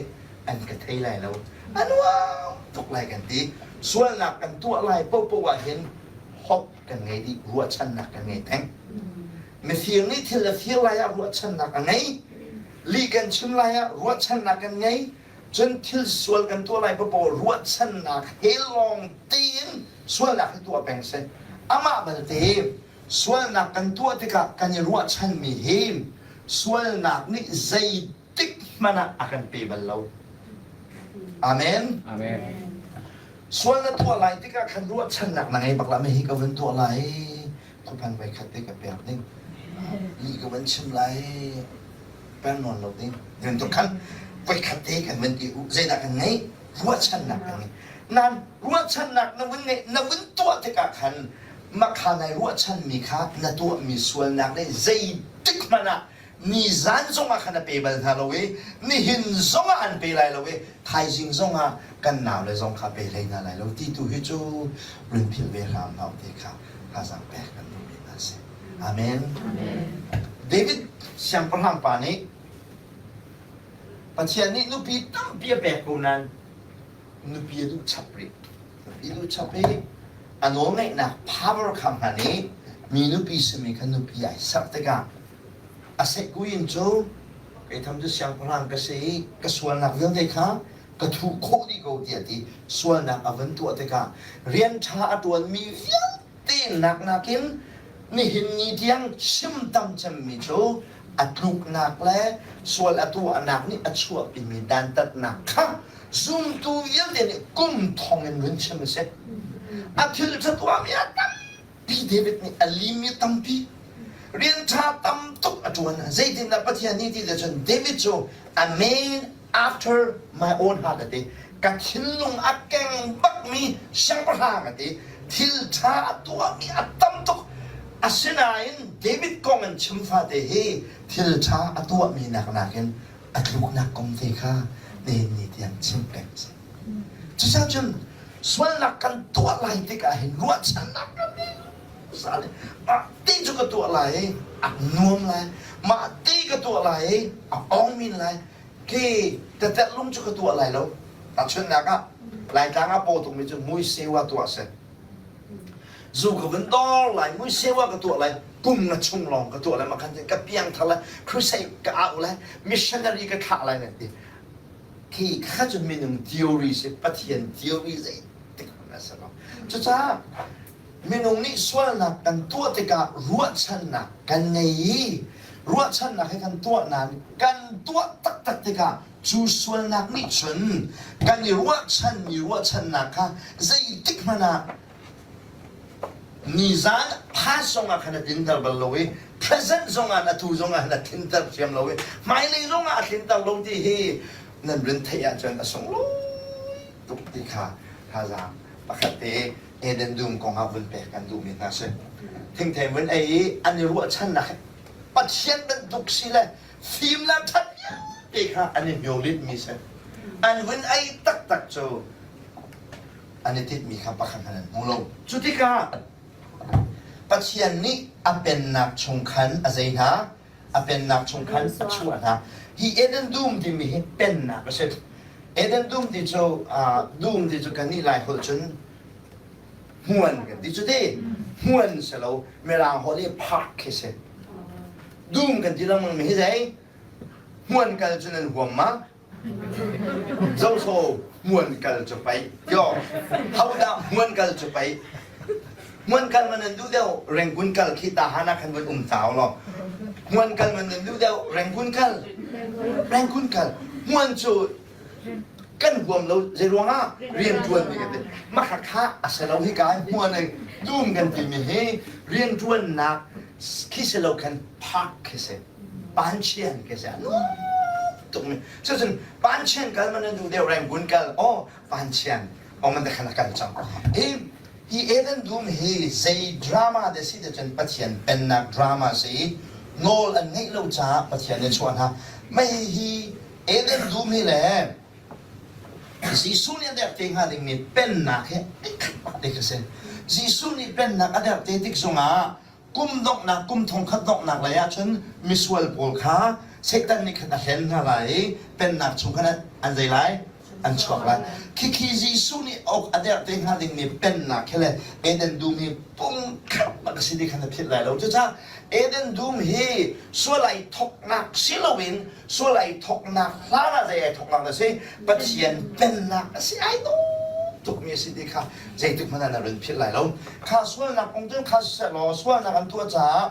S1: an ka thei lai lo a nuam tuk lai kan ti sualnak kan tuah lai paohpaoh ah hin hope kan ngei dih ruahchannak kan ngei peng mifir nih thil a fir lai ah ruahchannak a ngei lih kan chim lai ah ruahchannak kan ngei cun thil sual kan tuah lai paohpaoh ruahchannak he lawng tein sualnak hi tuah peng seh amah balte Sualnak kan tuah tikah kan i ruahchanmi hi sualnak nih zeitik hmanh ah a kan pe bal lo. Amen.
S5: Amen.
S1: Sual na tuah lai tikah khan ruahchannak na ngei bak la hi ka vun tuah lai khuaphan voi khat te ka pek ding lih ka van chim lai peng nawn lo ding bantuk khan voi khat te kan van ti zeidah kan ngei ruahchannak kan ngei nan ruahchannak na vun ngeih na vun tuah tikah khan makha nai ruahchanmi kha na tuahmi sualnak nih zeitik hmanh ah nizan zongah khan a pe bal hna lo i nihin zongah an pe lai lo i thaizing zongah kan naule zong kha pe hlei hna lai lo ti tu hi cu run philh ve hram hna te kha thazaang pek kan duhmi hna si. Amen. David siangpahrang pa nih Pathian nih nupi tampi a pek ko nain nupi a duh chap rih. Nupi duh chap i a nawlngeihnak power kha hman i mi nupi simi kha nupi ai serh tikah a sehkuin cu kei tham cu siangpahrang ka si i ka sualnak vialte kha ka thuh khawh dih ko tiah ti sualnak a van tuah tikah rian ṭha a ṭuanmi vialte Tehnak nakin nihin ni tiang chim tam cemmi cu a tluknak le sual a tuahnak nih a chuahpimi dantatnak kha zumtu vialte nih kum thong in run chim a si. A thil ṭha tuahmi a tampi David nih a limmi tampi rian ṭha tam tuk a ṭuan. Zeitindah Pathian nih ti cun David cu a man after my own heart a ti. Ka thinlung a keng bakmi siangpahrang a ti. Thil ṭha a tuahmi a tam tuk. Asinain David kong an chim fate hi thil ṭha a tuahmi nak nakin a tluknak kong te kha nihin ni tiang chim peng a si. Cucaah cun sualnak kan tuah lai tikah hin ruahchannak kan ngei sale mah ti cu ka tuah lai i a nuam lai mah ti ka tuah lai i a ong min lai khi tetet lung cu ka tuah lai lo tahchunhnak ah Laitlang ah paw tukmi cu mui sewa tuah seh zu ka vun dor lai mui sewa ka tuah lai. Kum nga chung lawng ka tuah lai ma khan ka piangthar lai, crusade ka au lai, missionary ka thlah lai nan ti. Khi kha cu minung theory si, Pathian theory zeitik hmanh a si lo. Cucaah minung nih sualnak kan tuah tikah ruahchannak kan ngei i ruahchannak he kan tuah nain kan tuah taktak tikah cu sualnak nih cun kan i ruahchanmi ruahchannak kha zeitik hmanh ah nizan past zongah khan a tlinter bal lo i present zongah a tu zongah a tlinter thiam lo i hmailei zongah a tlinter lo ti hi nan run theih ahcun a sunglawi tuk ti kha thazaang pakhat te Eden dum kong ah vun pek kan duhmi hna si. Thingthei vun ei i an i ruahchannak Pathian bantuk si le fim le ṭhat vialte kha an i hmiolit mi si. An vun ei taktak cu an i tinhmi kha pakhat hmanh an hmu lo. Cu tikah Pathian nih a pennak chung khan a zei hna, a pennak chung khan a chuah hna. Hi Eden dum timi hi pennak a si. Eden dum ti cu dum ti cu kannih Lai holh cun hmuan kan ti cu ti. Hmuan si lo, Mirang holh i park khi si. Dum kan ti lengmang mi hi zei? Hmuan kal cu nan huam ma? Zoso hmuan kal cu pei yo hodah hmuan kal cu pei hmuan kal man nan duh deuh Rangoon kal khi tahan ah khan vun um tau law hmuan kal man nan duh deuh Rangoon kal Rangoon kal hmuan cu kan huam lo zei ruangah rian ṭuan mi kan ti mah kha a si lo hi ka hmuan dum kan timi hi rian ṭuannak khi si lo khan park khi si Panchian ke si nuam tuk mi cucun panchian kal man nan duh deuh Rangoon kal oh panchian ong man khan kal cang hi hi Eden dum hi zei drama de si te cun Pathian pennak drama si nawl an ngeih lo caah Pathian nih chuah hna mei hi Eden dum hi le Jesuh nih a derh te hnga dingmi pennak hi ikhat bak te khi si Jesuh nih pennak a derh te tik zongah kum donghnak kum thongkhat donghnak lei ahcun misual pawl kha Satan nih khan a hlen hna lai i pennak chung khan an zei lai an chuak lai khikhi Jesuh nih ok a derh te hnga dingmi pennak khi le Eden dum hi pungkhat bak a si ti khan a philh lai lo cucaah Eden dum hi sual ai thoknak si loin sual ai thoknak hlan ah zei ai thoknak a si Pathian pennak a si ai dawh tukmi a si ti kha zeitik hmanh ah na run philh lai lo kha sualnak kong cu kha sehlaw sualnak an tuah caah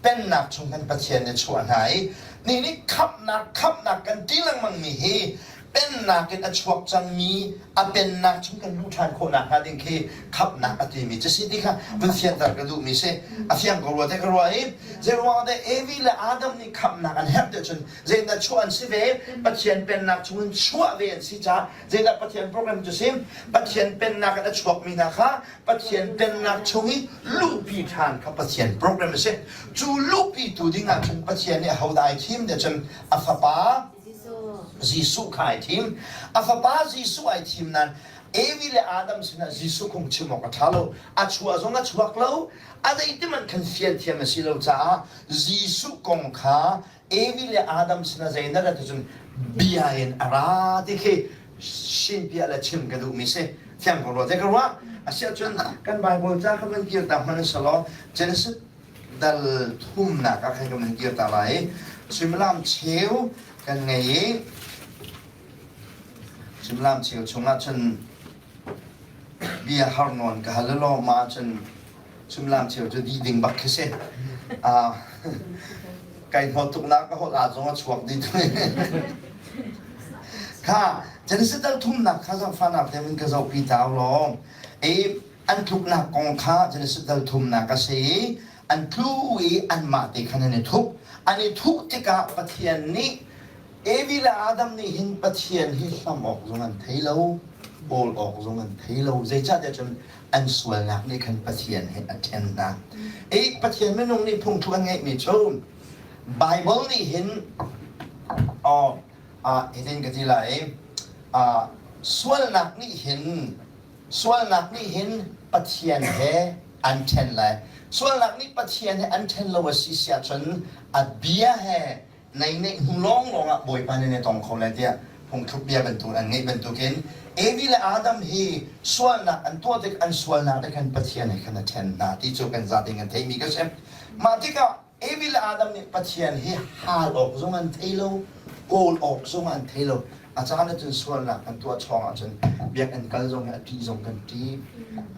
S1: pennak chung khan Pathian nih chuah hna i nih nih khamhnak khamhnak kan ti lengmang mi hi pennak in a chuak cangmi a pennak chung kan luh ṭhan khawh nakhnga ding khi khamhnak a timi cu si ti kha vun fianter ka duhmi si a fiang ko rua te ka ruah i zeiruang dah Evi le Adam nih khamhnak an herh te cun zeidah chuah an si ve Pathian pennak chungin chuah ve an si caah zeidah Pathian program cu si Pathian pennak in a chuakmi hna kha Pathian pennak chung i luhpi ṭhan kha Pathian program a si cu luhpi tu ding ah cun Pathian nih ahodah ai thim te cun a fapa Jesuh kha ai thim. A fapa Jesuh ai thim nain Evi le Adam sinah Jesuh kong chim awk a ṭha lo. A chuah zong a chuak lo. A zeitim khan fian thiam a si lo caah Jesuh kong kha Evi le Adam sinah zei na rat cun bia in a ra ti khi sinpiah le chim ka duhmi si. Thiang ko rua te ka ruah. Asiahcun kan Bible ca kha van kir ta hmanh selaw Genesis dal thumnak ah khan kan van kir ta lai. Suimilam cheu kan ngei i suimilam cheu chungah cun bia har nawn ka hal law ma cun suimilam cheu cu di ding bak khi si. Kai hnawt tuknak ka holh ah zong a chuak dih. Kha Genesis dal thumnak kha zangfahnak te in ka zohpi ta law. E an tluknak kong kha Genesis dal thumnak a si i an tlu i anmah te khan an i thup. An i thuh tikah Pathian nih Evi le Adam nih hin Pathian hi hlam awk zong an thei lo, kawl awk zong an thei lo. Zeicahtiah cun an sualnak nih khan Pathian he a ṭhen hna. I Pathian minung nih phungthluk an ngeihmi cu Bible nih hin oh, ah hitin ka ti lai ah sualnak nih hin Sualnak nih hin Pathian he an ṭhen lai. Sualnak nih Pathian he an ṭhen lo a si si ahcun a bia he nei neih hnu lawnglawng ah Bawipa nih na tong kho lai tiah phungthluk bia bantuk an ngeih bantukin. Evi le Adam hi sualnak an tuah tik an sualnak te khan Pathian he khan a ṭhen hna ti cu kan zatein kan theimi ka si. Mah tikah Evi le Adam nih Pathian hi hal awk zong an thei lo, kawl awk zong an thei lo. A caan ahcun sualnak kan tuah chawng ahcun biakinn kal zong hi a ṭih zong kan ṭih,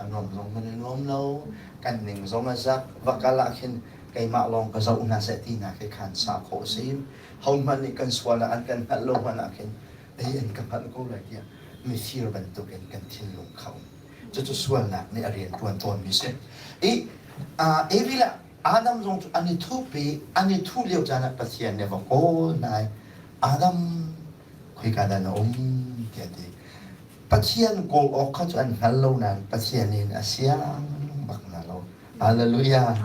S1: a nuam zong kan i nuam lo, kan ning zong a zak. Va kal ah khin keimah lawng ka zoh hna seh ti hna khi khan sa khawh a si. Hohmanh nih kan sualnak an kan hngalh lo hmanh ah khin ei an ka hngalh ko lai tiah mifir bantukin kan thinlung kha um. Cucu sualnak nih a rian ṭuan tawnmi si. I Evi le Adam zong cu an i thup i an i thuh lio caan ah Pathian nih a va kawl hna i Adam khoika dah na um tiah a ti. Pathian kawl awk kha cu an hngal lo nain Pathian in a siang bak hna lo. Hallelujah.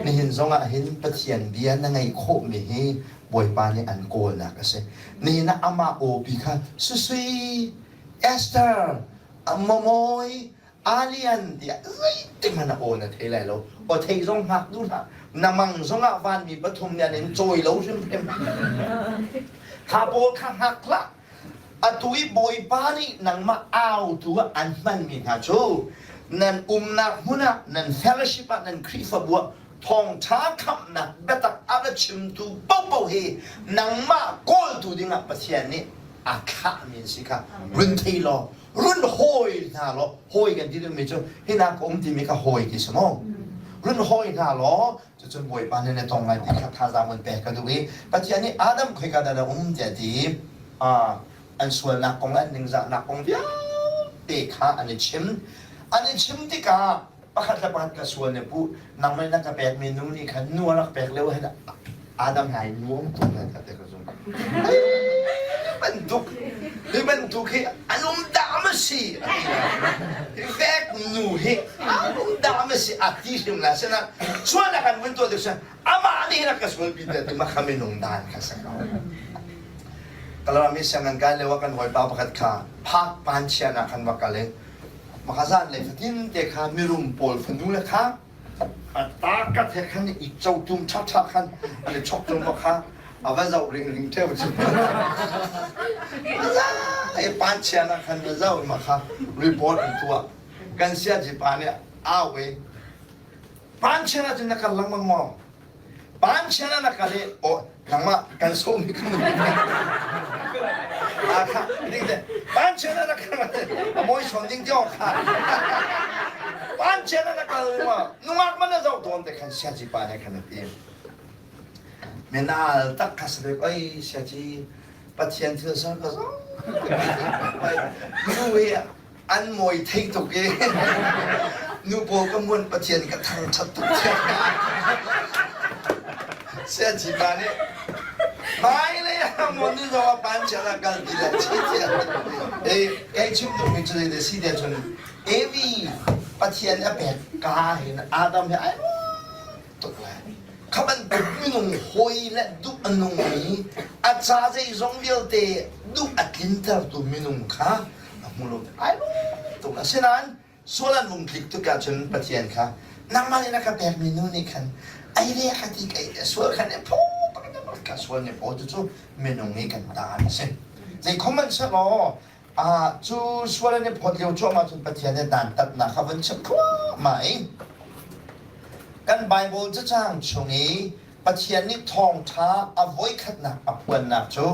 S1: Nihin zong ah hin Pathian bia na ngaih khawhmi hi Bawipa nih an kawlnak a si. Nihin ah amah awpi kha Susui, Esther, Momoy, Alian tiah zeitik hmanh a aw na thei lai lo. Aw thei zong hngak duh hlah. Na mang zong ah vanmi pathum nih an in cawi lo hrimhrim. Kha pawl kha hngak hlah. Atu i Bawipa nih nangmah autu ah an hmanmi hna cu nan umnak hmun ah, nan fellowship ah, nan Khrihfabu ah thawngṭha khamhnak biatak a ra chimtu paohpaoh hi nangmah kawltu dingah Pathian nih a thlahmi an si kha run thei law run hawi hna law hawi kan ti dingmi cu hinak ka um timi kha hawi ti si maw run hawi hna law cucun Bawipa nih na tong lai ti kha thazaang vun pek ka duh i Pathian nih Adam khoika dah na um tiah a ti an sualnak kong le an ningzahnak kong vialte kha an i chim an i chim tikah pakhat le pakhat ka sual ne pu nangmah na ka pekmi nu nih khan nu a rak pek lio hin Adam nai nuam tuk na ka te ka zum bantuk hi bantuk hi an um dah ma si hi vek nu hi an um dah ma si a ti hrim la sina sual kan vun tuah deuh amah nih hin a ka sual pi te ti ma kha minung dan kha sa ko Kalami siang an kai lio ah kan hawipa pakhat kha phak pan chia na khan va kal i makazan le fatin te kha mirum pawl fanu le kha A he khan i cotum ṭhaṭha khan an i chok tung maw kha a va zoh ringring ṭheo cu. E pan chia na khan va zoh ma kha report an tuah. Kan siaci pa nih au i pan chia na cun na kal lengmang maw? Pan chia na na kal i aw nangmah kan sawm hi kan a kha ding te pan chia na na kal a moi son ding te kha pan chia na na kal ma nungak man na zoh tawn te khan siaci pa ne khan a ti menal tak kha se oi siaci pathian thil sar ka zo nu hi an mawi thei tuk i nu pawl ka muan Pathian ka thangṭhat tuk Siaci pa nih hmailei ah mon ni zong ah pan chiat ah kal ti le chi tiah e kei chim duhmi cu zei si te cun Evi Pathian a pek ka hin Adam he ai tuk lai kha bantuk minung hawi le duh a nungmi a ca zeizong vialte duh a tlintertu minung kha a hmu lo ai tuk asinain sual an vung tlik tuk ahcun Pathian kha nangmah nih na ka pekmi nu nih khan ei ve ka ti kai sual khan ne phu ka sual ne phaw cu minung nih kan ta an si zei khom man selaw a cu sual an i phawt lio cuahmah cun Pathian nih dantatnak kha vun chim thluahmah i kan Bible cacang chung i Pathian nih thawngṭha a voikhatnak a phuannak cu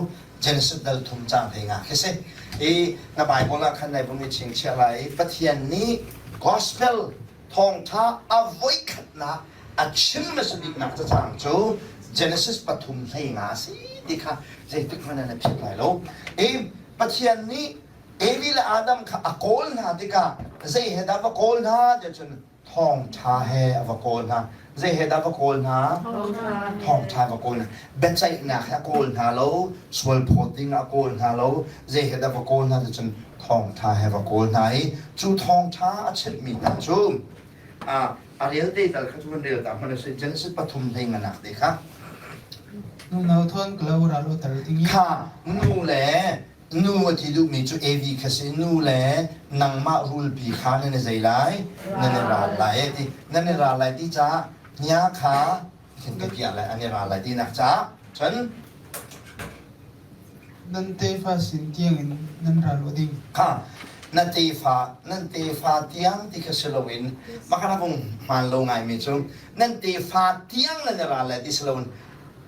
S1: Genesis dal thum caang 15 khi si. I na Bible ah khan nai vung i chingchiah lai i Pathian nih gospel thawngṭha a voikhatnak a chim hmasa biknak cacang cu Genesis pathum 15 a si ti kha zeitik hmanh ah na philh lai lo. I Pathian nih Evi le Adam kha a kawl hna tikah zei he dah va kawl hna tiah cun thawngṭha he a va kawl hna. Zei he dah va kawl hna? Thawngṭha va kawl hna. Biaceihnak he a kawl hna lo, sual phawt ding ah a kawl hna lo. Zei he dah va kawl hna ti cun thawngṭha he va kawl hna i cu thawngṭha a chimhmi hna cu a rel te tal kha cu kan rel ta hmanh a si. Genesis pathum hlei nganak te kha.
S3: Nu no thawn ka lo ral utar ding i.
S1: Kha nu le Nu a ti duhmi cu Evi kha si nu le nangmah rulpi kha nan i zei lai nan i ral lai a ti nan i ral lai ti caah hnia kha khin ka piah lai an i ral lai tinak caah cun
S3: nan tefa sin tiangin nan ral u ding
S1: kha. Na tefa, nan tefa tiang ti kha si loin mah kha vung hmaan lo ngaimi cu nan tefa tiang nan i ral lai ti si loin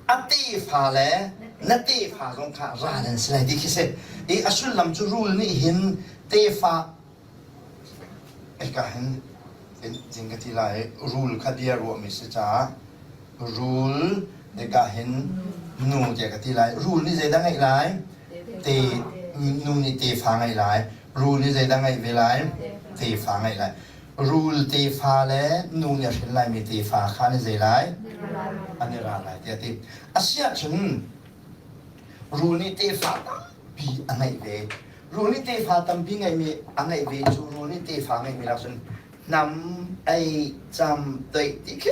S1: a tefa le na tefa zong kha ral an si lai ti khi si. I a sullam cu rul nih hin tefa Hika hin zing ka ti lai rul kha bia ruahmi si caah rul hika hin nu tiah ka ti lai. Rul nih zeidah ngeih lai? Te nu nih tefa ngeih lai. Rul nih zeidah ngeih ve lai? Tefa ngeih lai. Rul tefa le nu nih a hrin laimi tefa kha an i zei lai? An i ral lai tiah a ti. Asiahcun rul nih tefa tampi a ngeih ve. Rul nih tefa tampi ngeihmi a ngeih ve cu rul nih tefa ngeihmi lak cun hnam, ei, cam, toih ti khi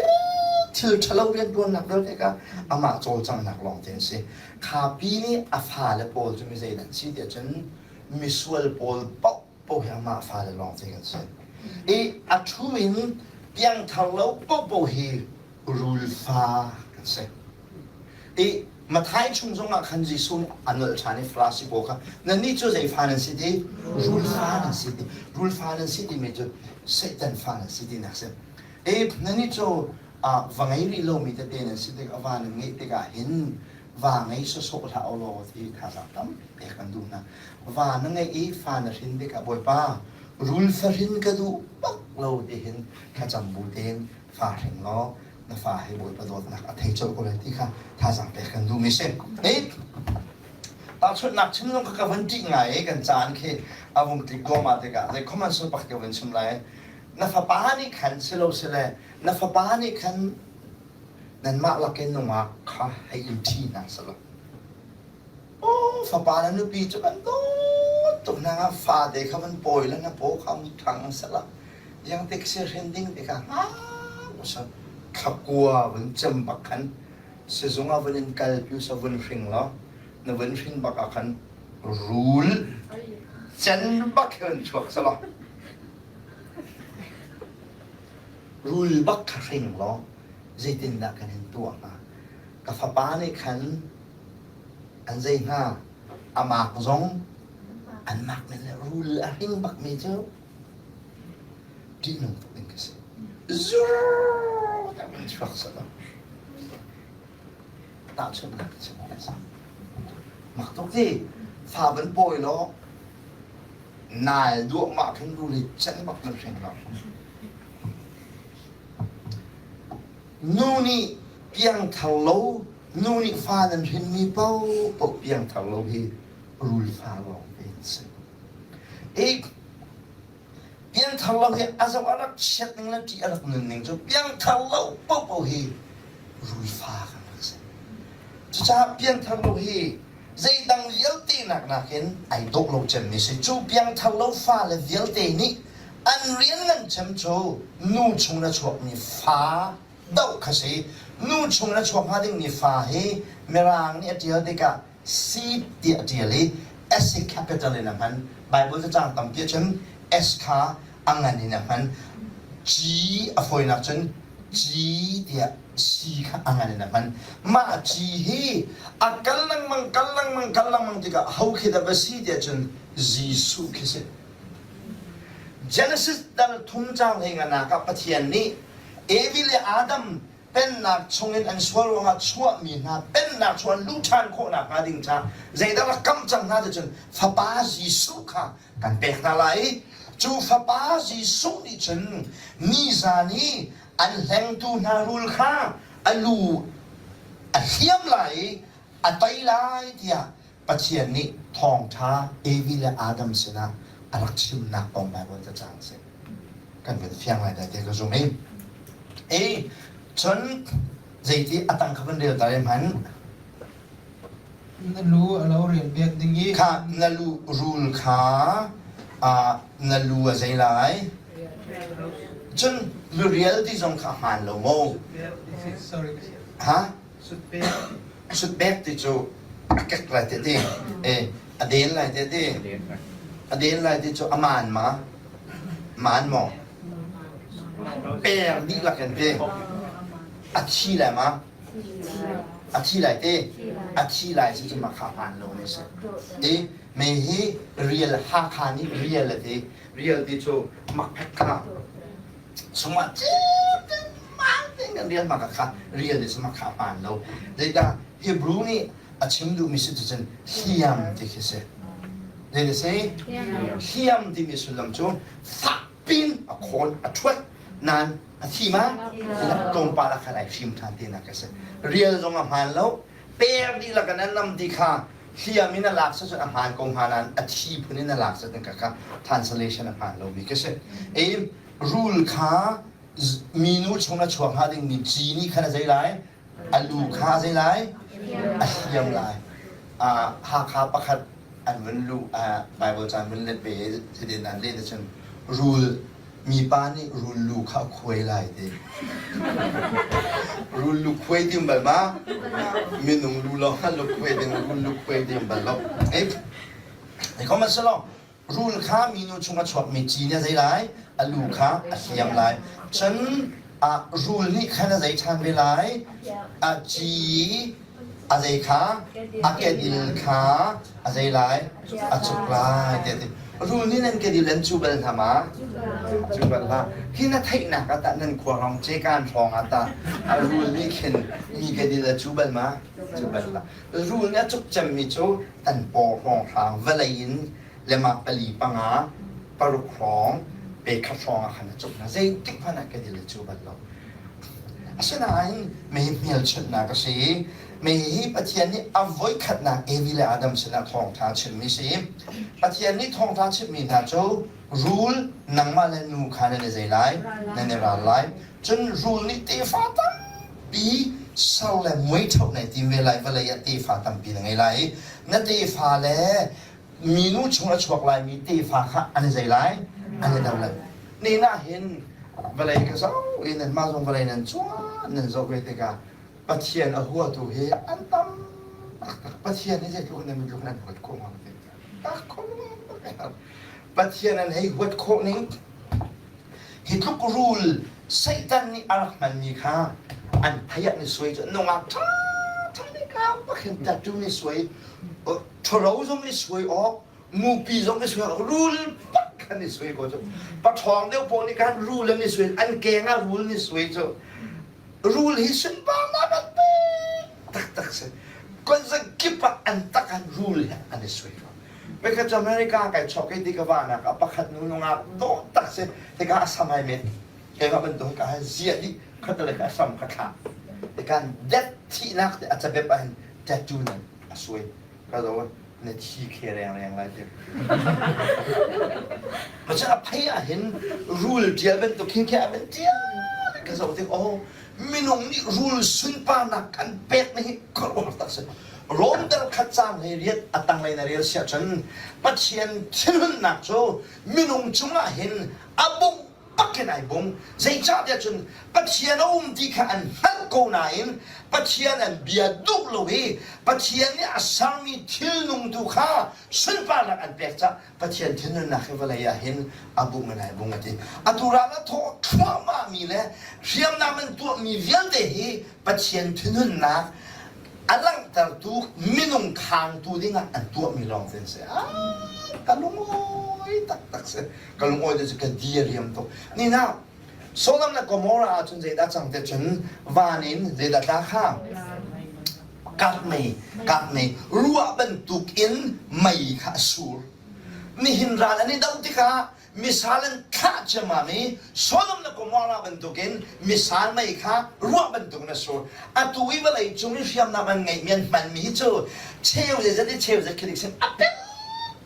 S1: thil ṭhalo rianṭuannak vialte kha amah cawlcanghnak lawngte an si. Khapi nih a fale pawl cu mi zeidah an si tiah cun misual pawl paoh paoh hi amah fale lawngte kan si. I a ṭhu in piangthar lo paohpaoh hi rul fa kan si. I Matthai chung zongah khan Jesuh nih a nolh ṭhan i Farasi pawl kha nannih cu zei fa nan si ti? Rul fa nan si ti. Rul fa nan si timi cu Satan fa nan si tinak si. I nannih cu va ngei rih lomi tete nan si tik a va nan ngeih tikah hin va ngei sawsawh hlah u law ti thazaang tampi pek kan duh hna. Va na ngeih i fa na hrin tikah Bawipa rul fahrin ka duh bak lo ti hin thlacam bu tein fa hring law na fa hi Bawipa dawtnak a thei colh ko lai ti kha thazaang pek kan duhmi si. Hi tahchunhnak chim zong kha ka vun ṭih ngai i kan caan khi a vung tlik duahmah tikah zei khom an sul pak ka vun chim lai. Na fapa nih khan silo sile na fapa nih khan nanmah lakin nungak kha hei in ṭhi hna selaw Aw fapa na nupi cu kan dawt tuk hna nga fate kha van pawi le na paw kha mu ṭhang sela iang tik si hrin ding tikah hngak usa thlakua vun cem bak khan sizung ah vun in kalpi usa vun hring law na vun hrin bak ah khan rul cen bak he vun chuak selaw rul bak kha hring law zeitindah kan in tuah hnga ka fapa nih khan An zei hnga? A mak zong an mak men le rul a hring bakmi cu ṭihnung tuk ding ka si. Zur tak in chuak selaw. Tahchunhnak ka chim ka si. Mak tuk ti. Fa van pawi law nal duahmah khin rul hi cen bak nan hring lo. Nu nih piangthar lo, nu nih fa nan hrinmi paohpaoh piangthar lo hi rul fa lawng te an si. I piangthar lo hi a zoh a rak chiat ning le ṭih a rak nun ning cu piangthar lo paohpaoh hi rul fa kan rak si. Cucaah piangthar lo hi zeidang vialte nak nakin ai dawh lo cemmi si. Cu piangthar lo fale vialte nih an rian ngan cem cu nu chung na chuakmi fa doh kha si. Nu chung na chuak hnga dingmi fa hi Mirang nih a ṭial tikah seed tiah a ṭial i S hi capital in a hman. Bible cacang tampi ahcun S kha a ngan in a hman. G a fawinak cun G tiah C kha a ngan in a hman. Mah G hi a kal lengmang kal lengmang kal lengmang tikah ho khi dah va si tiah cun Jesuh khi si. Genesis dal thum caang hlei nganak ah Pathian nih Evi le Adam pennak chungin an sual ruangah chuahmi hna pennak chung an luh ṭhan khawh nakhnga ding caah zeidah rak kamh cang hna ti cun Fapa Jesuh kha kan pek hna lai i cu Fapa Jesuh nih cun nizan i an hlengtu hna rul kha a lu a hliam lai i a tei lai tiah Pathian nih thawngṭha Evi le Adam sinah a rak chimnak kong Baibal cacang a si. Kan van fiang lai dai te ka zum i. E cun zeiti a tang kha van rel ta re hman.
S3: Na lu a lo rian pek ding i
S1: Kha na lu rul kha na lu a zei lai. Cun lurial ti zong kha hmaan lo maw?
S3: Sorry.
S1: Ha? Sutpek ti cu a kek lai te ti. E, a den lai te ti. A den lai ti cu a maan ma? Maan maw? Per dihlak in ti. A thi lai ma? A thi lai te. A thi lai si cu mah kha hmaan lo ne si. I me hi rial Hakha nih rial a ti. Rial ti cu makphek kha sungah ceu mang tein kan rial mah kha rial ti cu mah kha hmaan lo. Zeidah Hebrew nih a chim duhmi si cu hliam ti khi si. Zei si? Hliam timi sullam cu fak pin a khawn a ṭhuat nain a thi ma tlawmpal ah khan ai hrim ṭhan ti nak a si. Rial zong a hmaan lo. Per dihlak in an nam ti kha hliam in a lak cun a hmaan ko hnga nain a thi phun in a lak cun ka kha translation a hmaan lomi ka si. E rul kha minu chung a chuak hnga dingmi ci nih khan a zei lai? A lu kha a zei lai? A hliam lai. Hakha pakhat an vun luh Bible caan vun let ve i an let ahcun rul mipa nih rul lu kha a khuai lai ti. Rul lu khuai ding bal ma? Minung lu lawng kha lu khuai ding, rul lu khuai ding bal lo. Ei, kom a si lo. Rul kha minu chung a chuakmi ci nih a zei lai? A lu kha a hliam lai. Cun rul nih khan a zei ṭhan ve lai? A ci a zei kha? A kedil kha a zei lai? A cuk lai tiah a ti. Rul nih nan kedil an cu bal hna ma? Cu bal hlah. Hi na theihnak ah tah nan khua hrawng cekaan hrawng ah tah rul nih khin mi kedil a cu bal ma? Cu bal hlah. Rul nih a cuk cemmi cu an paw hrawnghrang vawlei in lemah pali panga paruk hrawng pe khat hrawng ah khan a cuk hna. Zeitik hmanh ah kedil a cu bal lo. Asinain mei hmelchunhnak a si i mei hi Pathian nih a voikhatnak Evi le Adam sinah thawngṭha a chimmi a si. Pathian nih thawngṭha a chimhmi hna cu rul nangmah le nu kha nan i zei lai, nan i ral lai. Cun rul nih tefa tampi ser le muaiṭhoh nai tim ve lai, vawlei ah tefa tampi na ngei lai i na tefa le minu chung a chuak laimi tefa kha an i zei lai, an i do lai. Ni nah hin vawlei ka zoh i nanmah zong vawlei nan cuan nan zoh ve tikah Pathian a huatu hi an tam taktak. Pathian hi zeitluk in nan tluk nan huat khawh hnga ti. Tak khawh Pathian an hei huat khawh ning hi tluk rul Satan nih a rak hmanmi kha an thei ah ni suai cu nungak ṭha ṭha nih ka pakhin tattoo ni suai ṭhoro zong ni suai awk mupi zong ni suai awk rul pak khan ni suai ko cu paṭhawng deuh pawl nih khan rul an ni suai an keng ah rul ni suai cu rul hi sunparnak an pek taktak si kip ah an tak an rul he an i suai ko Pakhat cu America kai chok i ti ka vahnak ah pakhat nu nungak dawh tak si tikah a sam ai met keimah bantuk ka han zia dih khatale ka sam ka thlah tikan det thihnak te a cabep ah hin tattoo nan a suai ka zo na thi khe reng reng lai ti Macun a phei ah hin rul ṭial bantuk khin khi a van ṭial ka zoh tik oh minung nih rul sunparnak kan pek ni hi khuaruahhar tak si Rom dal khat cang hlei riat a tanglei na rel siah cun Pathian thinhunnak cu minung cungah hin a bungh bakin ai bung. Zeicahtiah cun Pathian a um ti kha an hngalh ko nain Pathian an bia duh lo i Pathian nih a sermi thilnung tu kha sunparnak an pek cah Pathian thinhunnak hi vawlei ah hin a bung in ai bung a ti. Atu ral a thawh thluahmahmi le hriamnam an tuahmi vialte hi Pathian thinhunnak a langhtertu minung khangtu dingah an tuahmi lawng te an si. Ah, ka lungawi taktak si. Ka lungawi te cu ka di a riam tuk. Ni na Sodom le Gomorrah ah cun zeidah cang te cun van in zeidah tla kha? Kak mei, kak mei, ruah bantuk in mei kha a sur. Nihin ral an i doh tikah misal an thlah ciammam i Sodom le Gomorrah bantukin misal mei kha ruah bantukin a sur. Atu i vawlei cung i hriamnam an ngeihmi an hmanmi hi cu cheu zeizat i cheu zat khi dik a pel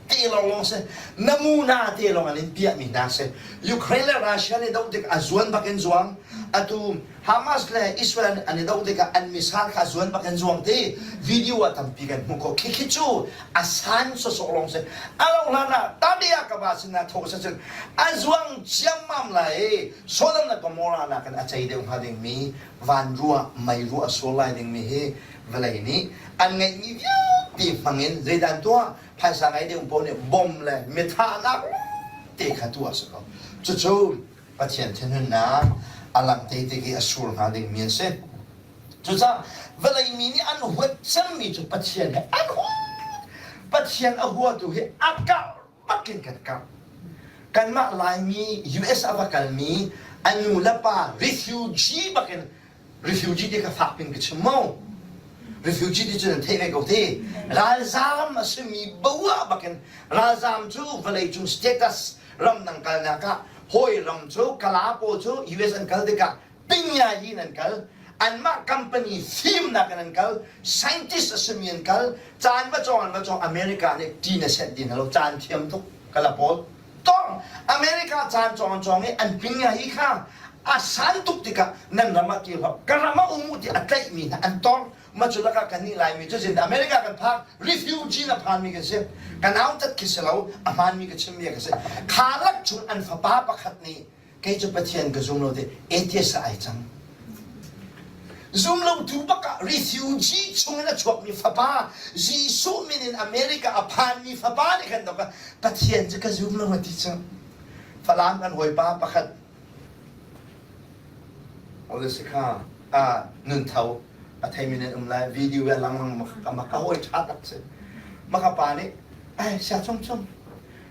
S1: te lawng lawng si namuna te lawng an in piahmi hna si. Ukraine le Russia nih doh tik a zuan bak in zuang. Atu Hamas le Israel an i doh tikah an misal kha zuan bak in zuang ti video ah tampi kan hmuh khawh. Khikhi cu a san sawsawh lawng si. A lo hlan ah Tadia ka va sin ah tho sa cun a zuang ciammam lai i Sodom le Gomorrah nakin a cei deuh hnga dingmi van ruah mei ruah a sur lai dingmi hi vawlei nih an ngeihmi vialte hmangin zeidah an tuah phaisa ngei deuh paoh nih bom le mithahnak te kha tuah a si ko. Cucu Pathian thinhunnak a langh te tik i a sur hnga dingmi an si. Cucaah vawlei mi nih an huat cemmi cu Pathian he an huat. Pathian a huatu hi a karh bakin kan karh. Kanmah Laimi US a va kalmi a nu le pa refugee bakin refugee ti kha fak pin ka chim mo. Refugee ti cu nan theih ve ko te. Ralzaam a simi boah bakin ralzaam cu vawleicung status ramdang kalnak ah hawi ram cu Kala pawl cu US an kal tikah Pingya in an kal anmah company fimnak in an kal scientist a simi an kal caan va cawng an va cawng America nih ṭin a senh ti hna lo caan thiam tuk kala pawl tong America caan cawng an cawng i an pingya hi kha a san tuk tikah nan ram ah kir hlah ka ram ah um u ti a tlaihmi hna an tong ma cu lakah kan nih Laimi cu zin America kan phak refugee na phanmi kan si kan au tat khi si lo a hmaanmi ka chimmi ka si kha lak chung an fapa pakhat nih kei cu Pathian ka zum lo ti atheist ah ai cang. Zumlotu bak ah refugee chungin a chuakmi fapa Jesuh min in America a phanmi fapa nih khan dok Pathian cu ka zum lo a ti cu. Falam kan hawipa pakhat Olisika a nun tho a theimi nan um lai video ya lang lang ma ka hawi tha tak si. Maka pa nih ai sia chung chung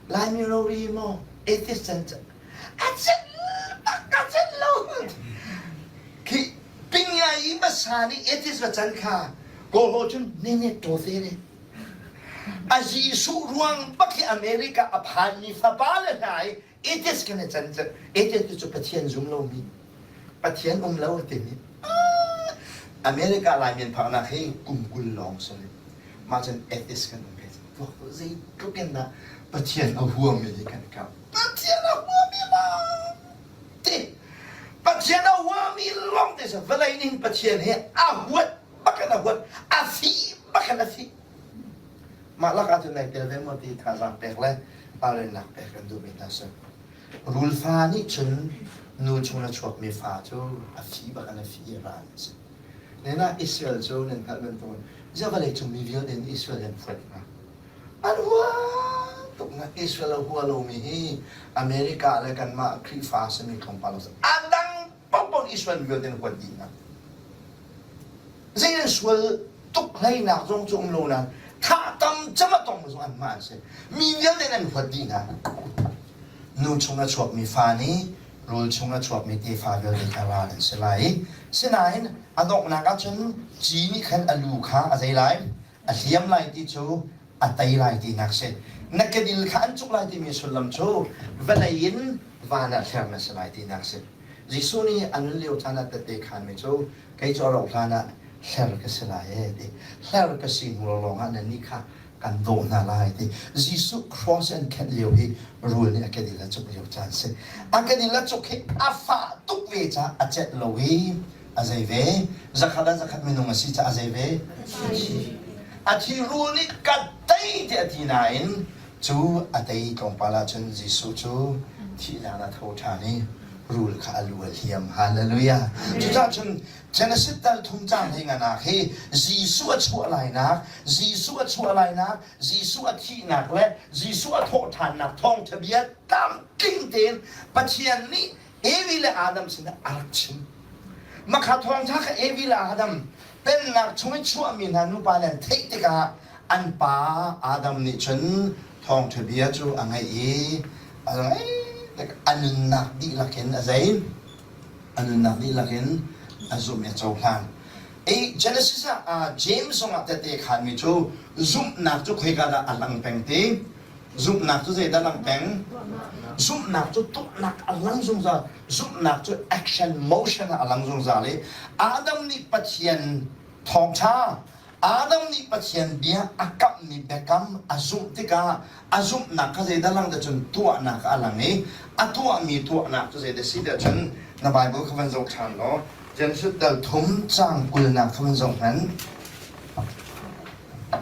S1: Laimi rori maw atheist can a cin bak a cin lo khi pingya i hmasa nih atheist va can kha kawl cun ne ne to te ne a Jesuh ruang bak hi America a phanmi fapa le hna i atheist kan i can cu atheist cu Pathian zum lomi Pathian um lo a timi America Laimi an phaknak hi kum 20 lawng si mah cun atheist kan um ve zeitluk in dah Pathian a huami hi kan kap Pathian a huami lawng te Pathian a huami lawng te vawlei ning Pathian hi a huat bakin a huat a fi bakin a fi mah lak ahcun nai tel ve maw ti thazaang pek le ralrinnak pek kan duhmi hna si rulfa nih cun nu chung na chuakmi fa cu a fi bak in a fi a ral a si Nena Israel cu nan hngalh bantukin ziah vawlei cung mi vialte nih Israel an huat hnga An hua tuk na Israel a hua lomi hi America le kanmah Khrihfa simi tlawmpal a dang paohpaoh Israel vialte an huat dih hna. Zei an sual tuk hleinak zong cu um lo nain thah tam cem a tong zong anmah an si. Mi vialte an huat dih hna. Nu chung a chuakmi fa nih rul chung a chuakmi tefa vialte kha ral an si lai. Sinain a donghnak ahcun ci nih khan a lu kha a zei lai? A hliam lai ti cu a tei lai tinak si. Na kedil kha an cuk lai timi sullam cu vawlei in van ah hler na si lai tinak si. Jesuh nih a nun lio caan ah tette khanmi cu kei cu a rauh hlan ah hler ka si lai ee ti. Hler ka si hnu lawng ah nannih kha kan dawh hna lai ti. Jesuh cross an khenh lio hi rul nih a kedil a cuk lio caan si. A kedil a cuk hi a fah tuk ve caah a celh lo i a zei ve zakhat ah zakhat minung a si caah a zei ve a thi rul nih ka tei tiah a ti nain cu a tei tlawmpal ahcun Jesuh cu thihnak a tho ṭhan i rul kha a lu a hliam hallelujah cucaah cun Genesis dal thum cang hei nganak hi Jesuh a chuah lainak Jesuh a chuah lainak Jesuh a thihnak le Jesuh a thawhṭhannak thawngṭha bia tlamtling tein Pathian nih Evi le Adam sinah a rak chim. Makha thawngṭha kha Evi le Adam pennak chung i chuahmi hna nupa le an theih tikah an pa Adam nih cun thawngṭha bia cu a ngaih i a ngaih a nunnak dihlak in a zei a nunnak dihlak in a zumh i a cohlan. I Genesis ah James zongah tette khanmi cu zumhnak cu khoika dah a lang peng ti Zumhnak cu zeidah lang peng? Zumhnak cu tuahnak a lang zungzal. Zumhnak cu action, motion ah a lang zungzal i Adam nih Pathian thawngṭha, Adam nih Pathian bia a kamhmi biakam a zumh tikah a zumhnak kha zeidah lang cun tuahnak a lang i a tuahmi tuahnak cu zeidah si tiah cun na Bible kha van zoh ṭhan law Genesis dal thum caang kulnak kha van zoh hmanh.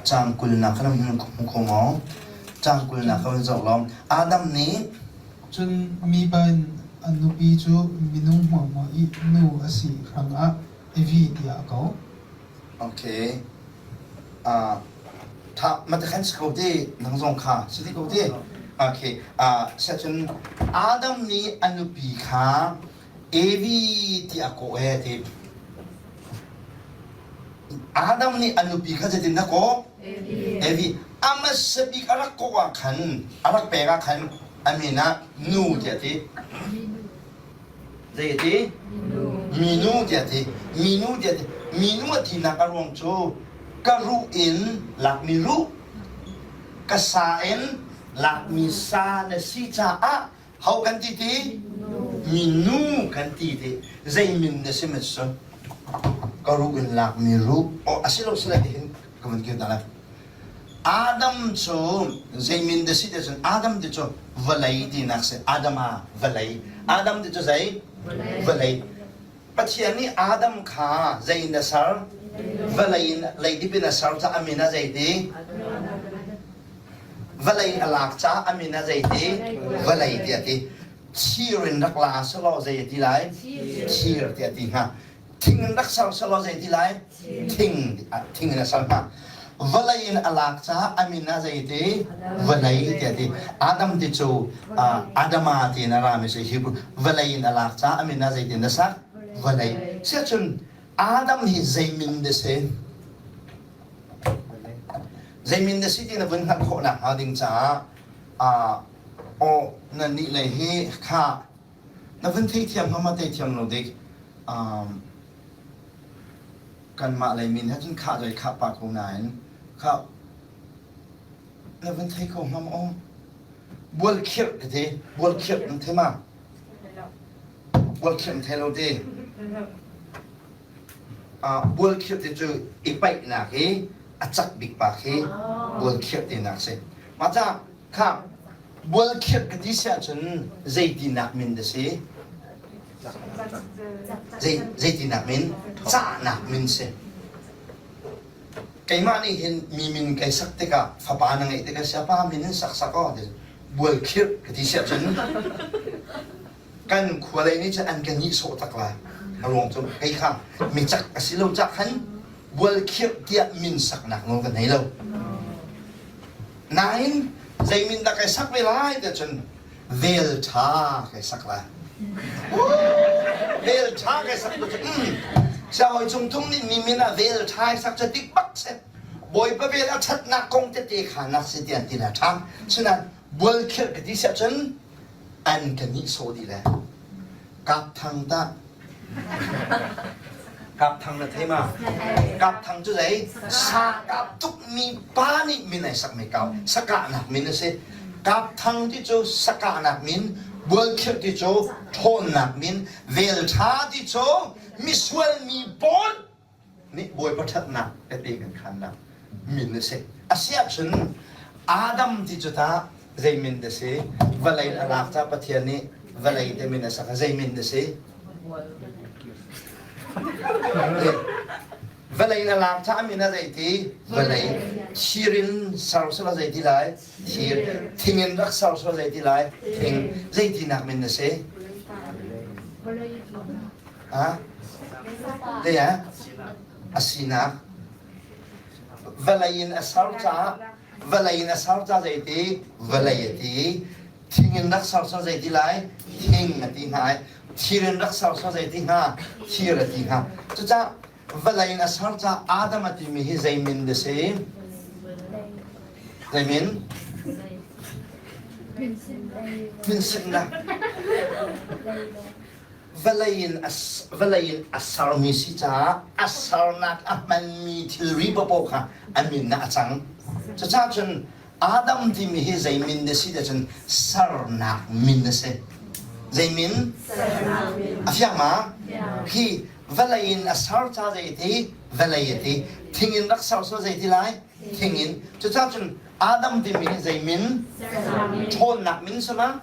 S1: Caang kulnak kha na hmu kho maw? Caang kulnak kha van zoh law Adam nih
S3: Cun mipa in a nupi cu minung hmuahhmuah i nu a si hrangah Evi tiah a kawh.
S1: Okay. Uh, tha matakhan si ko te nang zong kha si ti ko te. Okay. Uh, cun Adam nih a nupi kha Evi tiah a kawh he ti. Adam nih a nupi kha zeitin dah kawh? Evi. A hmasa bik a rak kawh ah khan, a rak pek ah khan a min ah nu tiah a ti. Zei a ti? Minu tiah a ti. Minu tiah a ti. Minu a tinak a ruang cu ka ruh in lakmi ruh, ka sa in lakmi sa na si caah Ho kan ti ti? Minu kan ti ti. Zei min na si mit sun? Ka ruh in lakmi ruh. Oh, asilo sila ti hin ka van kir ta lai. Adam cu zei min da si ti cun Adam ti cu vawlei tinak si. Adama vawlei. Adam ti cu zei? Vawlei. Pathian nih Adam kha zei in a ser? Vawlei in leidip in a ser caah a min ah zei ti? Vawlei a lak caah a min ah zei ti? Vawlei tiah a ti. Thir in rak la selaw zei a ti lai? Thir tiah a ti hnga. Thing in rak ser selaw zei ti lai? Thing thing in a ser hnga. Vawlei in a lak caah a min ah zei ti? Vawlei tiah a ti. Adam ti cu Adama ti in a rami si Hebrew vawlei in a lak caah a min ah zeitin na sak? Vawlei. Siahcun Adam hi zei min dah si? Zei min dah si ti na vun hngalh khawh nakhnga ding caah aw nan nih lei hi kha na vun theithiam hnga ma theithiam lo dik kanmah lei min he cun khah doi khah pah ko nain kha na vun thei ko hnga maw? Bualkhirh ka ti. Bualkhirh nan thei ma? Bualkhirh nan thei lo ti? Uh, bualkhirh ti cu i paihnak hi a cak bik pa khi bualkhirh tinak si. Mah ca kha bualkhirh ka ti si ahcun zeitinak min dah si? Zei zeitinak min? Cahnak min si. Keimah nih hin mi min kai sak tikah fapa na ngeih tikah siapa min in sak sak aw ti bualkhirh ka ti siah cun kan khua lei nih cun an ka nihsawh tak lai. A ruang cu kei kha mi cak a si lo cah khan bualkhirh tiah min saknak nawl ka nei lo. Nain zei min dah kai sak ve lai tiah cun vel ṭha kai sak lai. Vel ṭha kai sak tu cu siangbawi cung tung nih mi min ah vel ṭha i sak cu dik bak si. Bawipa vel a ṭhatnak kong tete kha nak si tiah ti la ṭha. Sinain bualkhirh ka ti siah cun an ka nihsawh dih le Kap Thang tah Kap Thang na thei ma? Kap Thang cu zei? Sa kap tukmi pa nih min ai sakmi kau sakahnak min a si. Kap Thang ti cu sakahnak min, Bualkhirh ti cu ṭhawnnak min, Velṭha ti cu misual mi pawl nih Bawipa ṭhatnak tete kan khannak min a si. A si ahcun Adam ti cu tah zei min dah si? Vawlei in a lak caah Pathian nih vawlei te min a sak. Zei min dah si? Vawlei in a lak caah min a zei ti? Vawlei. Thir in ser sila zei ti lai? Thir. Thing in rak ser sila zei ti lai? Thing. Zei tinak min na si? Ha? Zei ah? A sinak. Vawlei in a ser caah vawlei in a ser caah zei ti? Vawlei a ti. Thing in rak ser caah zei ti lai? Thing a ti hnga ai. Thir in rak ser caah zei ti hnga? Thir a ti hnga. Cucaah vawlei in a ser caah Adam a timi hi zei min dah si? Zei min? Min simnak. Vawlei in a, vawlei in a sermi si caah a sernak a hmanmi thilri paohpaoh kha a min ah a cang. Cucaah cun Adam timi hi zei min dah si cun sernak min a si. Zei min? A fiang ma? Hi vawlei in a ser ca zei ti? Vawlei a ti. Thing in rak ser so zei ti lai? Thing in. Cucaah cun Adam timi hi zei min? Ṭhawnnak min sama?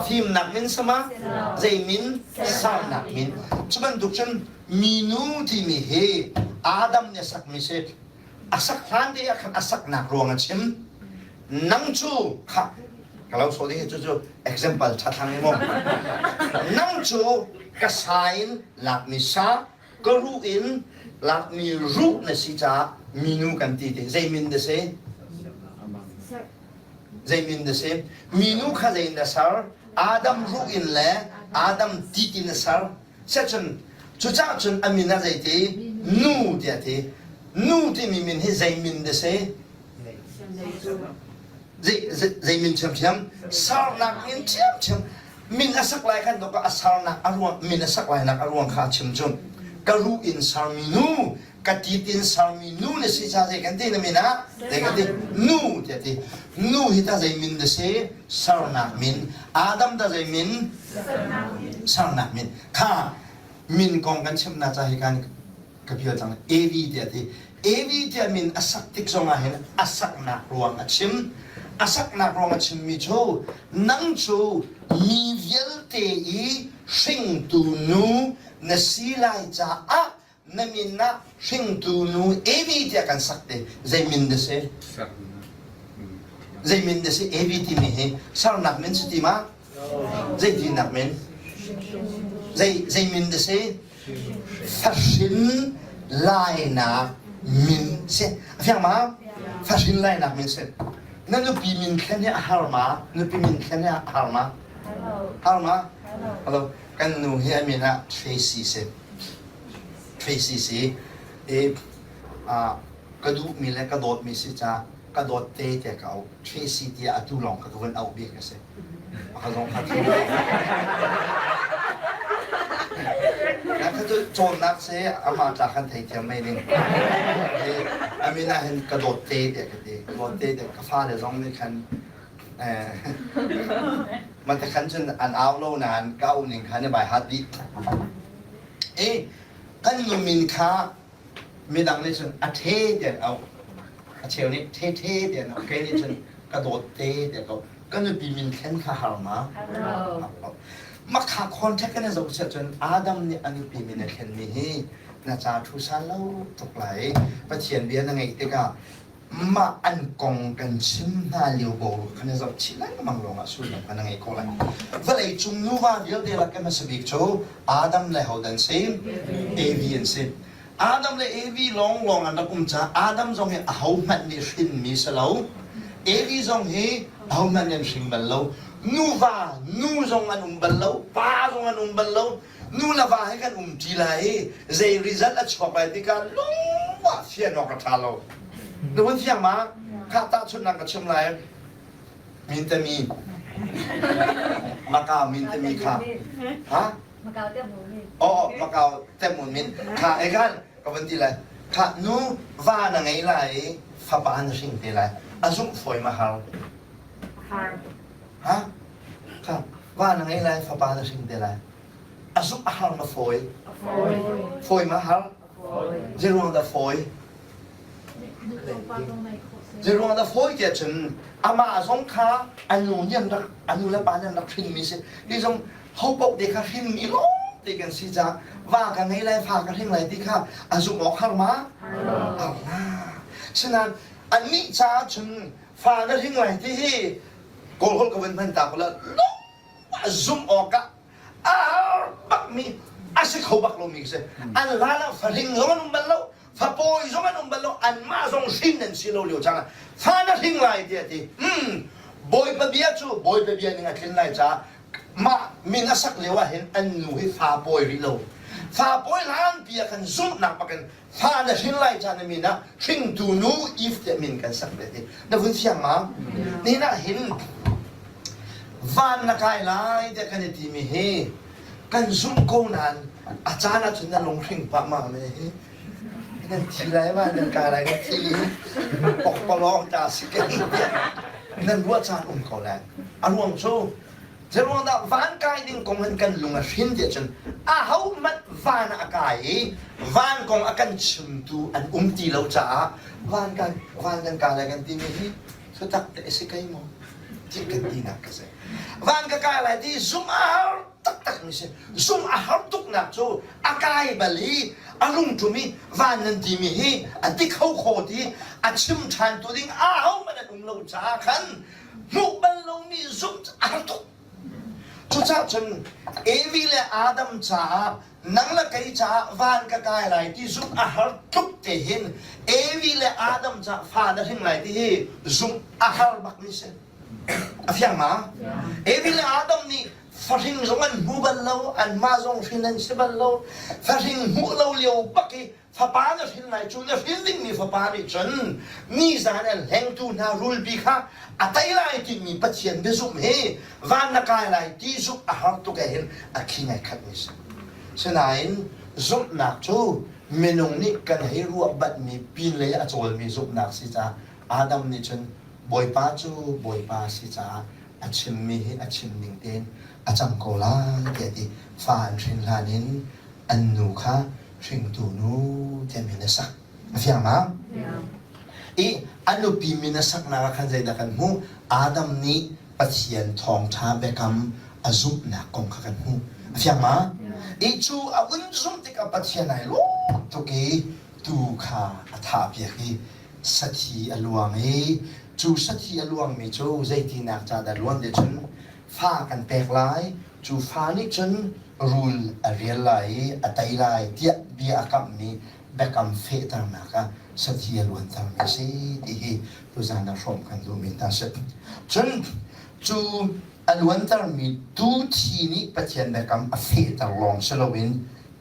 S1: Fimnak min sama? Zei min? Sernak min. Cu bantuk cun minu timi hi Adam nih a sakmi si. A sak hlan te ah khan a saknak ruang a chim. Nang cu kha ka lo sawh ding cu cu example ṭha thlang i maw. Nang cu ka sa in lakmi sa ka ruh in lakmi ruh na si caah minu kan ti ti zei min na si zei min na si minu kha zei in na ser Adam ruh in le Adam tit in na ser siahcun cucaah cun a min ah zei ti nu tiah ti. Nu timi min hi zei min dah si? Zei, zei min ṭhiamṭhiam? Sarnak min ṭhiamṭhiam. Min a sak lai khan a sarnak a ruang min a sak lainak a ruang kha a chim cu. Ka ruh in sarmi nu, ka tit in sarmi nu na si ca zei kan ti na min ah? Zei kan ti? Nu tiah ti. Nu hi ta zei min na si? Sarnak min. Adam ta zei min? Sarnak min. Kha min kong kan chimnak ca hi kan ka pial cang Evi tiah ti Evi tiah min a sak tik zongah hin a saknak ruang a chim a saknak ruang a chimmi cu nang cu mi vialte i hringtu nu na si lai caah na min ah hringtu nu Evi tiah kan sak te zei min dah si zei min dah si Evi timi hi sarnak min si ti ma zei tinak min zei zei min dah si Fahrin lainak min si. A fiang ma? Fahrin lainak min si. Na nupi min thlen hi a har ma? Nupi min thlen hi a har ma? Har ma? Hello. Kan nu hi a min ah Tracy si. Tracy si. E, ka duhmi le ka dawtmi si ca ka dawt te tiah ka auh. Tracy tiah atu lawng ka ka vun auh bik a si. Kha cu cawnnak si amah tla khan theithiam mei ding. A min ah hin ka dawt te tiah ka ti. Ka dawt te tiah ka fale zong nih khan mate khan cun an au lo nain ka auh ning kha ni bai hat dih. E kan nu min kha Midang nih cun a ṭhe tiah an auh. A cheu nih ṭhe ṭhe tiah an auh. Kei nih cun ka dawt te tiah ka auh. Ka nupi min thlen kha har ma? Har lo. Makha contact kan i zoh siah cun Adam nih a nupi min a thlenmi hi na ca thu sal lo tuk lai. Pathian bia na ngeih tikah mah an kong kan chim hna lio boruak kha na zoh chih lengmang lawngah sullam kha na ngei khawh lai. Vawlei cung nuva vialte lak i hmasa bik cu Adam le hodah an si? Evi an si. Adam le Evi lawnglawng an rak um caah Adam zong hi ahohmanh nih hrinmi si lo. Evi zong hi ahohmanh nih an hring bal lo. Nuva nu zong an um bal lo, pa zong an um bal lo. Nu le va he kan um ṭi lai i zei result a chuak lai tikah lungah fian awk a ṭha lo. Na hun fiang ma? Khah tahchunhnak ka chim lai. Mintami. Macau mintami kha. Ha?
S4: Macau temun min.
S1: Oh, Macau temun min. Kha e kan ka van ti lai. Kha nu va na ngei lai i fapa na hring te lai. A zumh fawi ma har.
S4: Har.
S1: Ha? Kha va na ngei lai fapa na hring te lai. A zumh a har ma fawi? Fawi ma har? Zeiruang dah fawi? Zeiruang dah fawi tiah cun amah zong kha a nu nih an rak a nu le pa nih an rak hrinmi si. Hi zong ho paoh te kha hrinmi lawng te kan si caah va ka ngei lai fa ka hring lai ti kha a zumh awk har ma? Har la. Sinain annih caah cun fa na hring lai ti hi Kawlholh ka vun hman ta ko la lung zumh awkah a har bakmi a si kho bak lomi si. An hlan ah fahring zong an um bal lo, fapawi zong an um bal lo, anmah zong hrin an si lo lio cang ah fa na hring lai tiah a ti. Hmm, Bawipa bia cu Bawipa bia ning a tlin lai caah mah min a sak lio ah hin an nu hi fa pawi rih lo. Fa pawi hlanpi ah khan zumhnak bakin fa na hrin lai caan na min ah hringtu nu Eve tiah min kan sak ve ti na vun fiang ma nihin ah hin van na kai lai tiah kan i timi hi kan zumh ko nain a caan ah cun na lunghring pah ma me hi nan thi lai ma nan kai lai nan thi pokpalawng ta si ke nan ruah caan um ko lai a ruang cu Zeiruang dah van kai ding kong hin kan lung a hrin tiah cun ahohmanh van ah a kai i van kong a kan chimtu an um ti lo caah van kan van kan kai lai kan timi hi thutak te a si kai maw ti kan tinak ka si. Van ka kai lai ti zumh a har taktak mi si. Zumh a har tuknak cu a kai bal i a lungṭum i van nan timi hi a ti kho kho ti a chim ṭhan tu ding ahohmanh an um lo caah khan hmuh bal lomi zumh a har tuk. Cucaah cun Evi le Adam caah nang le kei caah van ka kai lai ti zumh a har tluk te hin Evi le Adam caah fa na hring lai ti hi zumh a har bak mi si. A fiang ma? Evi le Adam nih Fahring zong an hmu bal lo, anmah zong hrin an si bal lo. Fahring hmuh lo lio bak i fapa na hrin lai cu na hrin dingmi fapa nih cun nizan an hlengtu hna rulpi kha a tei lai timi Pathian biazumh hi van na kai lai ti zumh a har tuk eh hin a khi ngai khat mi si. Sinain zumhnak cu minung nih kan hei ruah banhmi pinlei a cawlmi zumhnak si caah Adam nih cun Bawipa cu Bawipa a si caah a chimmi hi a chim ning tein a cang ko lai tiah a ti. Fa an hrin hlan in an nu kha hringtu nu tiah min a sak. A fiang ma? I a nupi min a saknak ah khan zeidah kan hmuh? Adam nih Pathian thawngṭha biakam a zumhnak kong kha kan hmuh. A fiang ma? I cu a vun zumh tikah Pathian ai lawm tuk i tuu kha a thahpiak i sathi a luang i cu sathi a luangmi cu zeitinak ca dah luan ti cun fa kan pek lai cu fa nih cun rul a rial lai i a tei lai tiah bia a kamhmi biakam fehternak ah sathi a luantermi a si ti hi tuzan ah hrawm kan duhmi hna si. Cun cu a luantermi tuu thi nih Pathian biakam a fehter lawng si loin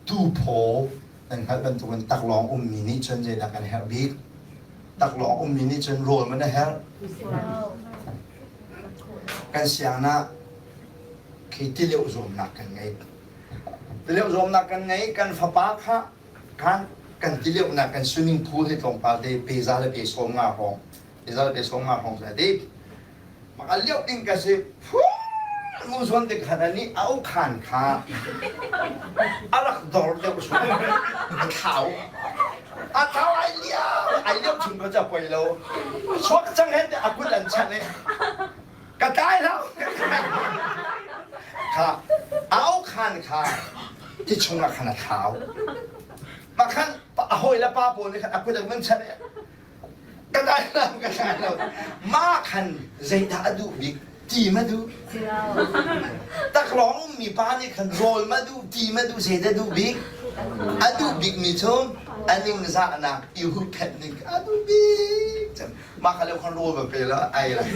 S1: tuu phaw nan hngalh bantukin taklawng ummi nih cun zeidah kan herh bik? Taklawng ummi nih cun rawl man a herh. Kan siang ah khi tileuh zuamnak kan ngei. Tileuh zuamnak kan ngei, kan fapa kha kan kan tileuhnak kan swimming pool hi tlawmpal te peza le pe sawm nga hrawng peza le pe sawm nga hrawng sai ti maka liau ding ka si mu zuan te khan ani a u khan kha a rak dor deuh su a thau a thau ai liau ai liau chung ko cha poi lo chuak chang hen te a kut an chan e ka tlai lo kha a au khan kha ti chungah khan a thau mah khan a hawi le pa pawl nih khan a kut an vun chanh i ka tlai lo ka tlai lo mah khan zeidah a duh bik ti ma duh taklawng ummi pa nih khan rawl ma duh ti ma duh zeidah duh bik a duh bik mi cu a ningzahnak i huhphenh ning a duh bik mah kha leo khan rawl va pe la ai lai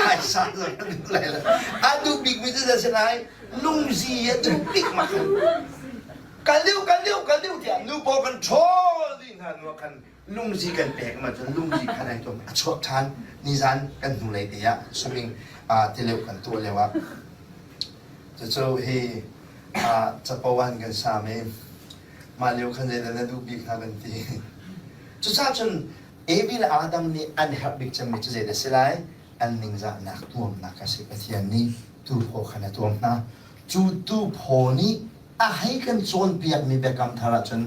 S1: ai sa lo na duh lai la a duh bik mi cu si lai lungzi a duh bik ma khan kal deuh kal deuh kal deuh tiah nu pawl kan ṭhawl dih hna nu ah khan lungzi kan pek ma cun lungzi khan ai tom a chuak ṭhan nizan kan hnulei te ah swimming tileuh kan tuah lio ah cucu hi capo an kan sam i mah lio khan zeidah na duh bik hnga kan ti Cucaah cun Evi le Adam nih an herh bik cemmi cu zeidah a si lai? An ningzahnak tuamnak a si. Pathian nih tuuphaw khan a tuam hna. Cu tuuphaw nih a hei kan cawnpiakmi biakam thar ahcun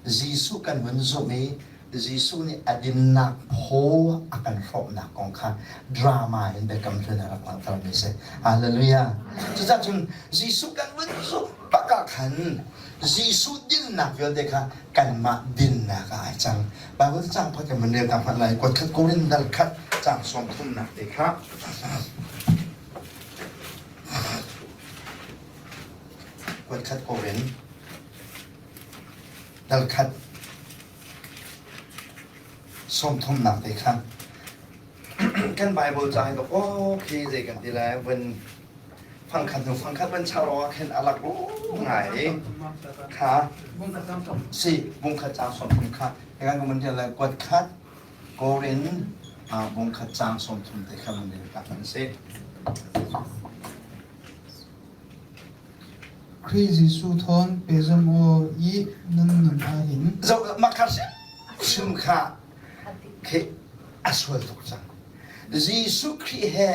S1: Jesuh kan hun zumh i Jesuh nih a dinnak phaw a kan hrawmhnak kong kha drama in biakam hlun a rak langhtermi a si. Hallelujah! Cucaah cun Jesuh kan vun zumh bak ah khan Jesuh dinnak vialte kha kanmah dinnak ah ai cang. Bible cang pakhat kan van rel ta hmanh lai. Kuat khat Korin dal khat cang sawm thumnak te kha. Kuat khat Korin dal khat sawm thumnak te kha. Kan Bible ca hi aw khi zei kan ti lai vun fangkhat hnu fangkhat van char awk ah khin a lak ngai i kha si bungkhat caang 30 kha kan kan mun lai kuat khat korin bungkhat caang 30 te kha mun ta kan si
S3: Khrih Jesuh thawn pezam aw i nan nun ahhin
S1: zo makha hrim kha khi a sual tuk cang Jesuh Khrih he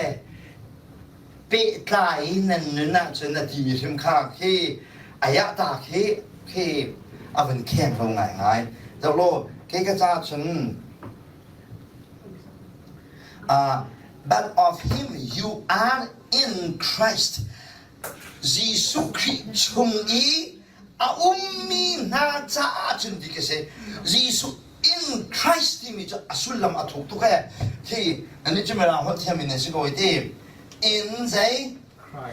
S1: pehtlai nan nun ahcun a timi hrim kha khi ayah ta khi khi a vun kheng lo ngaingai. Zoh law kei ka ca cun uh, but of him you are in Christ Jesuh Khrih chung i a ummi hna caah cun ti ka si Jesuh in Christ timi cu a sullam a thuk tuk ee khi nan cu mirang holh thiam in nan si ko ti in zei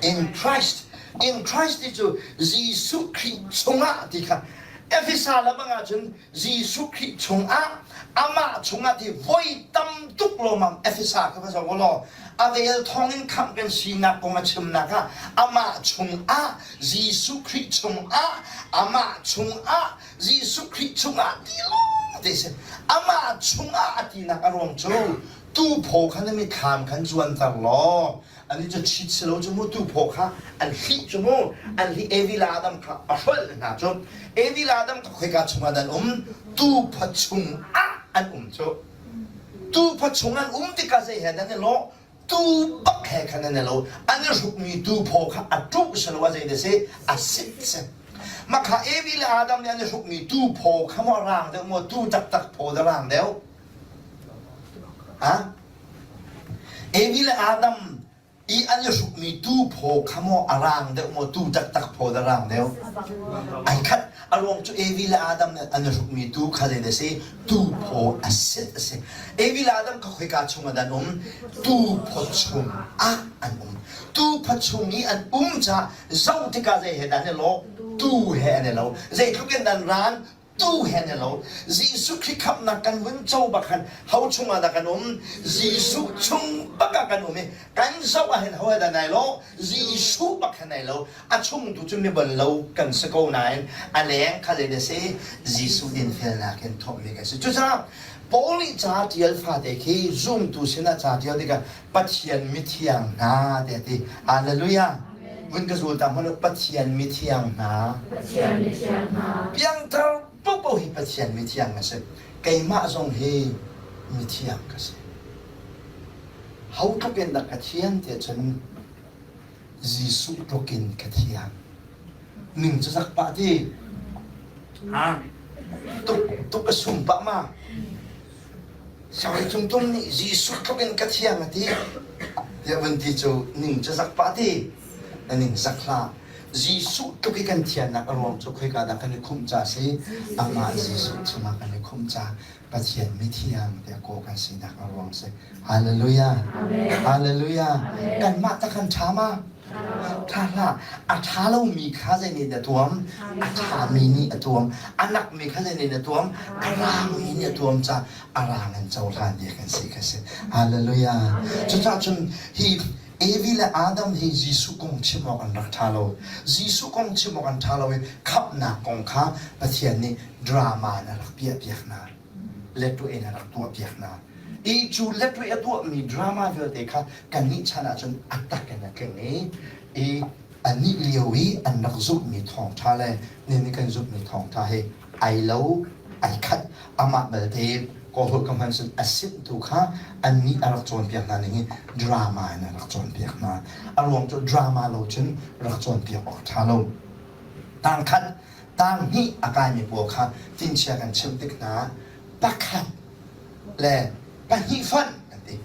S1: in Christ in Christ ti cu Jesuh Khrih chungah ti kha Efesa lamang ah cun Jesuh Khrih chungah amah chungah ti voi tam tuk lawmam Efesa kha va zoh law. A vel thawngin khamh kan sinak kong a chimnak ah amah chungah Jesuh Khrih chungah amah chungah Jesuh Khrih chungah ti lawng te si. Amah chungah a tinak a ruang cu tuphaw kha na mitthlam khan zuanter law ani cu cheat si lo cu mu tuphaw kha an hlih cu mu an hlih Evi le Adam kha a hrolh hna cu Evi le Adam kha khoika chungah an um tuphaw chungah an um cu Tuufa chung an um tikah zei he dah an i lawh? Tuu bak he khan an i lo. An i hrukmi tuuphaw kha a ṭuh si lo a zei dah si? A sit si. Mah kha Evi le Adam nih an i hrukmi tuuphaw kha maw a raang deuh maw tuu taktak phaw dah raang deuh? Ah? Evi le Adam i an i hrukmi tuu phaw kha maw a raang deuh maw tuu taktak phaw dah raang deuh? Ai khat. A ruang cu Evi le Adam nih an i hrukmi tuu kha zei dah si? Tuu phaw a sit a si. Evi le Adam kha khoika chung ah dah an um? Tuu phaw chung ah an um. Tuu phaw chung i an um caah zoh tikah zei he dah an i lawh? Tuu he an i lo. Zeitluk in an raan? Tu he an i lo. Jesuh Khrih khamhnak kan vun co bak khan ho chungah dah kan um? Jesuh chung bak ah kan um i kan zoh ah hin ho he dah nai lo? Jesuh bak he nai lo. A chung tu cu mi bon lo kan si ko nain a leng kha zei dah si? Jesuh dinfelnak in thawhmi kan si. Cucaah Paul nih ca ṭial fate khi zumtu sinah ca ṭial tikah Pathian mithiang hna tiah a ti. Hallelujah! Vun ka zul ta hmanh u, Pathian mithiang hna.
S4: Pathian mithiang hna.
S1: Piangthar paohpaoh hi Pathian mithiang na si. Keimah zong hi mithiang ka si. Ho tluk in dah ka thian tiah cun Jesuh tluk in ka thiang. Ning cu zak pah ti. Ha? Tuk tuk a sum pah ma? Sianginn cungtum nih Jesuh tluk in ka thiang a ti. Tiah vun ti cu ning cu zak pah ti. Na ning zak hlah. Jesuh tluk i kan thiannak a ruang cu khoika dah kan i khumh ca si? Amah Jesuh chungah kan i khumh ca Pathian mithiang tiah kawh kan sinak a ruang si. Hallelujah. Hallelujah. Kanmah ta kan ṭha ma? Ṭha hlah. A ṭha lomi kha zei nih dah tuam? A ṭhami nih a tuam. A nakmi kha zei nih dah tuam? A rangmi nih a tuam ca a rang in cohlan ding kan si kha si. Hallelujah. Cucaah cun hi Evi le Adam hi Jesuh kong chim awk an rak ṭha lo. Jesuh kong chim awk an ṭha lo i khamhnak kong kha Pathian nih drama in a rak piahpiak hna. Lettuah in a rak tuahpiak hna. I cu lettuah a tuahmi drama vialte kha kannih chan ahcun a tak in a tling i i anih lio i an rak zumhmi thawngṭha le nihin kan zumhmi thawngṭha hi ai lo ai khat amah belte kawlholh ka hman cun a simhtu kha annih a rak cawnpiak hna ning hi drama in a rak cawnpiak hna a ruang cu drama lo cun rak cawnpiak awk ṭha lo tangkhat tanghnih a kaimi pawl kha tinchia kan chimh tik hna pakhat le pahnih fonh kan ti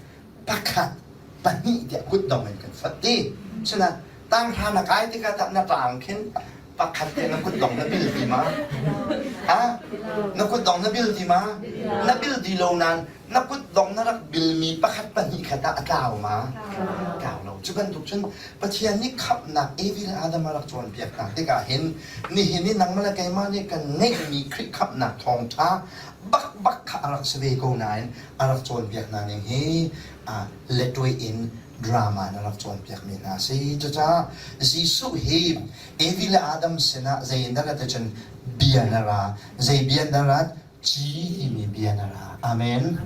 S1: pakhat pahnih tiah kutdong in kan fonh ti cunak tanghra na kai tikah tah na tlang khin pakhat te na kutdong na bil ti ma ha na kutdong na bil ti ma na bil ti lo nain na kutdong na rak bilmi pakhat pahnih khat ah a tlau ma tlau lo cu bantuk cun Pathian nih khamhnak Evi le Adam a rak cawnpiak hna tikah hin nihin i nangmah le keimah nih kan ngeihmi Khrih khamhnak thawngṭha bakbak kha a rak si ve ko nain a rak cawnpiak hna ning hi letway in drama in a rak cawnpiakmi hna a si. Cucaah Jesuh hi Evi le Adam sinah zei in dah rat cun bia na ra. Zei bia na rat? Ci timi bia na ra. Amen.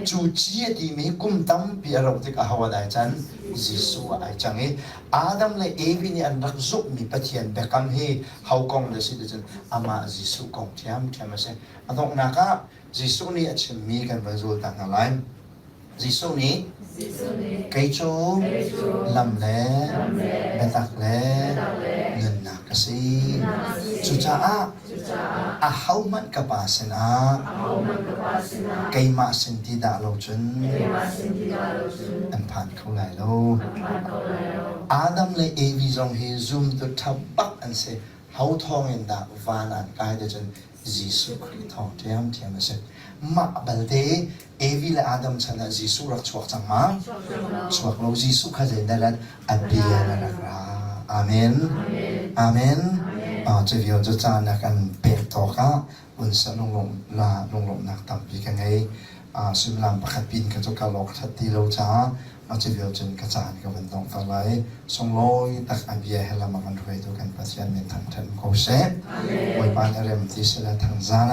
S1: Cu ci a timi kum tampi a rauh tik aho ah dah ai can? Jesuh ah ai cang i Adam le Evi nih an rak zumhmi Pathian biakam hi ho kong dah si ticun amah Jesuh kong ṭhiamṭhiam a si. A donghnak ah Jesuh nih a chimmi kan van zul ta hna lai. Jesuh nih kei cu lam le biatak le nunnak ka si. Cucaah ahohmanh ka Pa sinah keimah sin ti dah lo cun an phan kho lai lo. Adam le Evi zong hi zumtu ṭha bak an si. Ho thawngin dah van an kai ti cun Jesuh Khrih thawng ṭhiamṭhiam a si. Mah balte Evi le Adam chan ah Jesuh rak chuak cang ma? Chuak lo. Jesuh kha zeidah rat? A bia na rak ra. Amen. Amen. Cu vial cu caan a kan pek tawk ah unsa lunglawmhnak tampi ka ngei. Suimilam pakhat pin ka cu kal awk ṭhat ti lo caah. Mah cu vial cun ka caan ka van donghter lai. Sunglawi tak a bia he lam a kan hruaitu kan Pathian min thangṭhat ko seh. Bawipa nih rem ti seh thangzan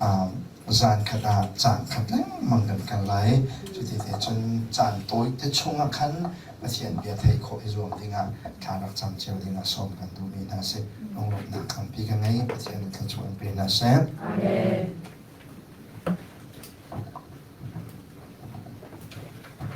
S1: ah zan khat ah caan khat lengmang kan kal lai. Cuti te cun caan tawi te chungah khan Pathian bia theih khawh i zuam dingah thla rak cam cio dingah sawm kan duhmi hna si. Lunglawmhnak tampi ka ngei. Pathian nih thluachuah in pe hna seh.
S4: Amen.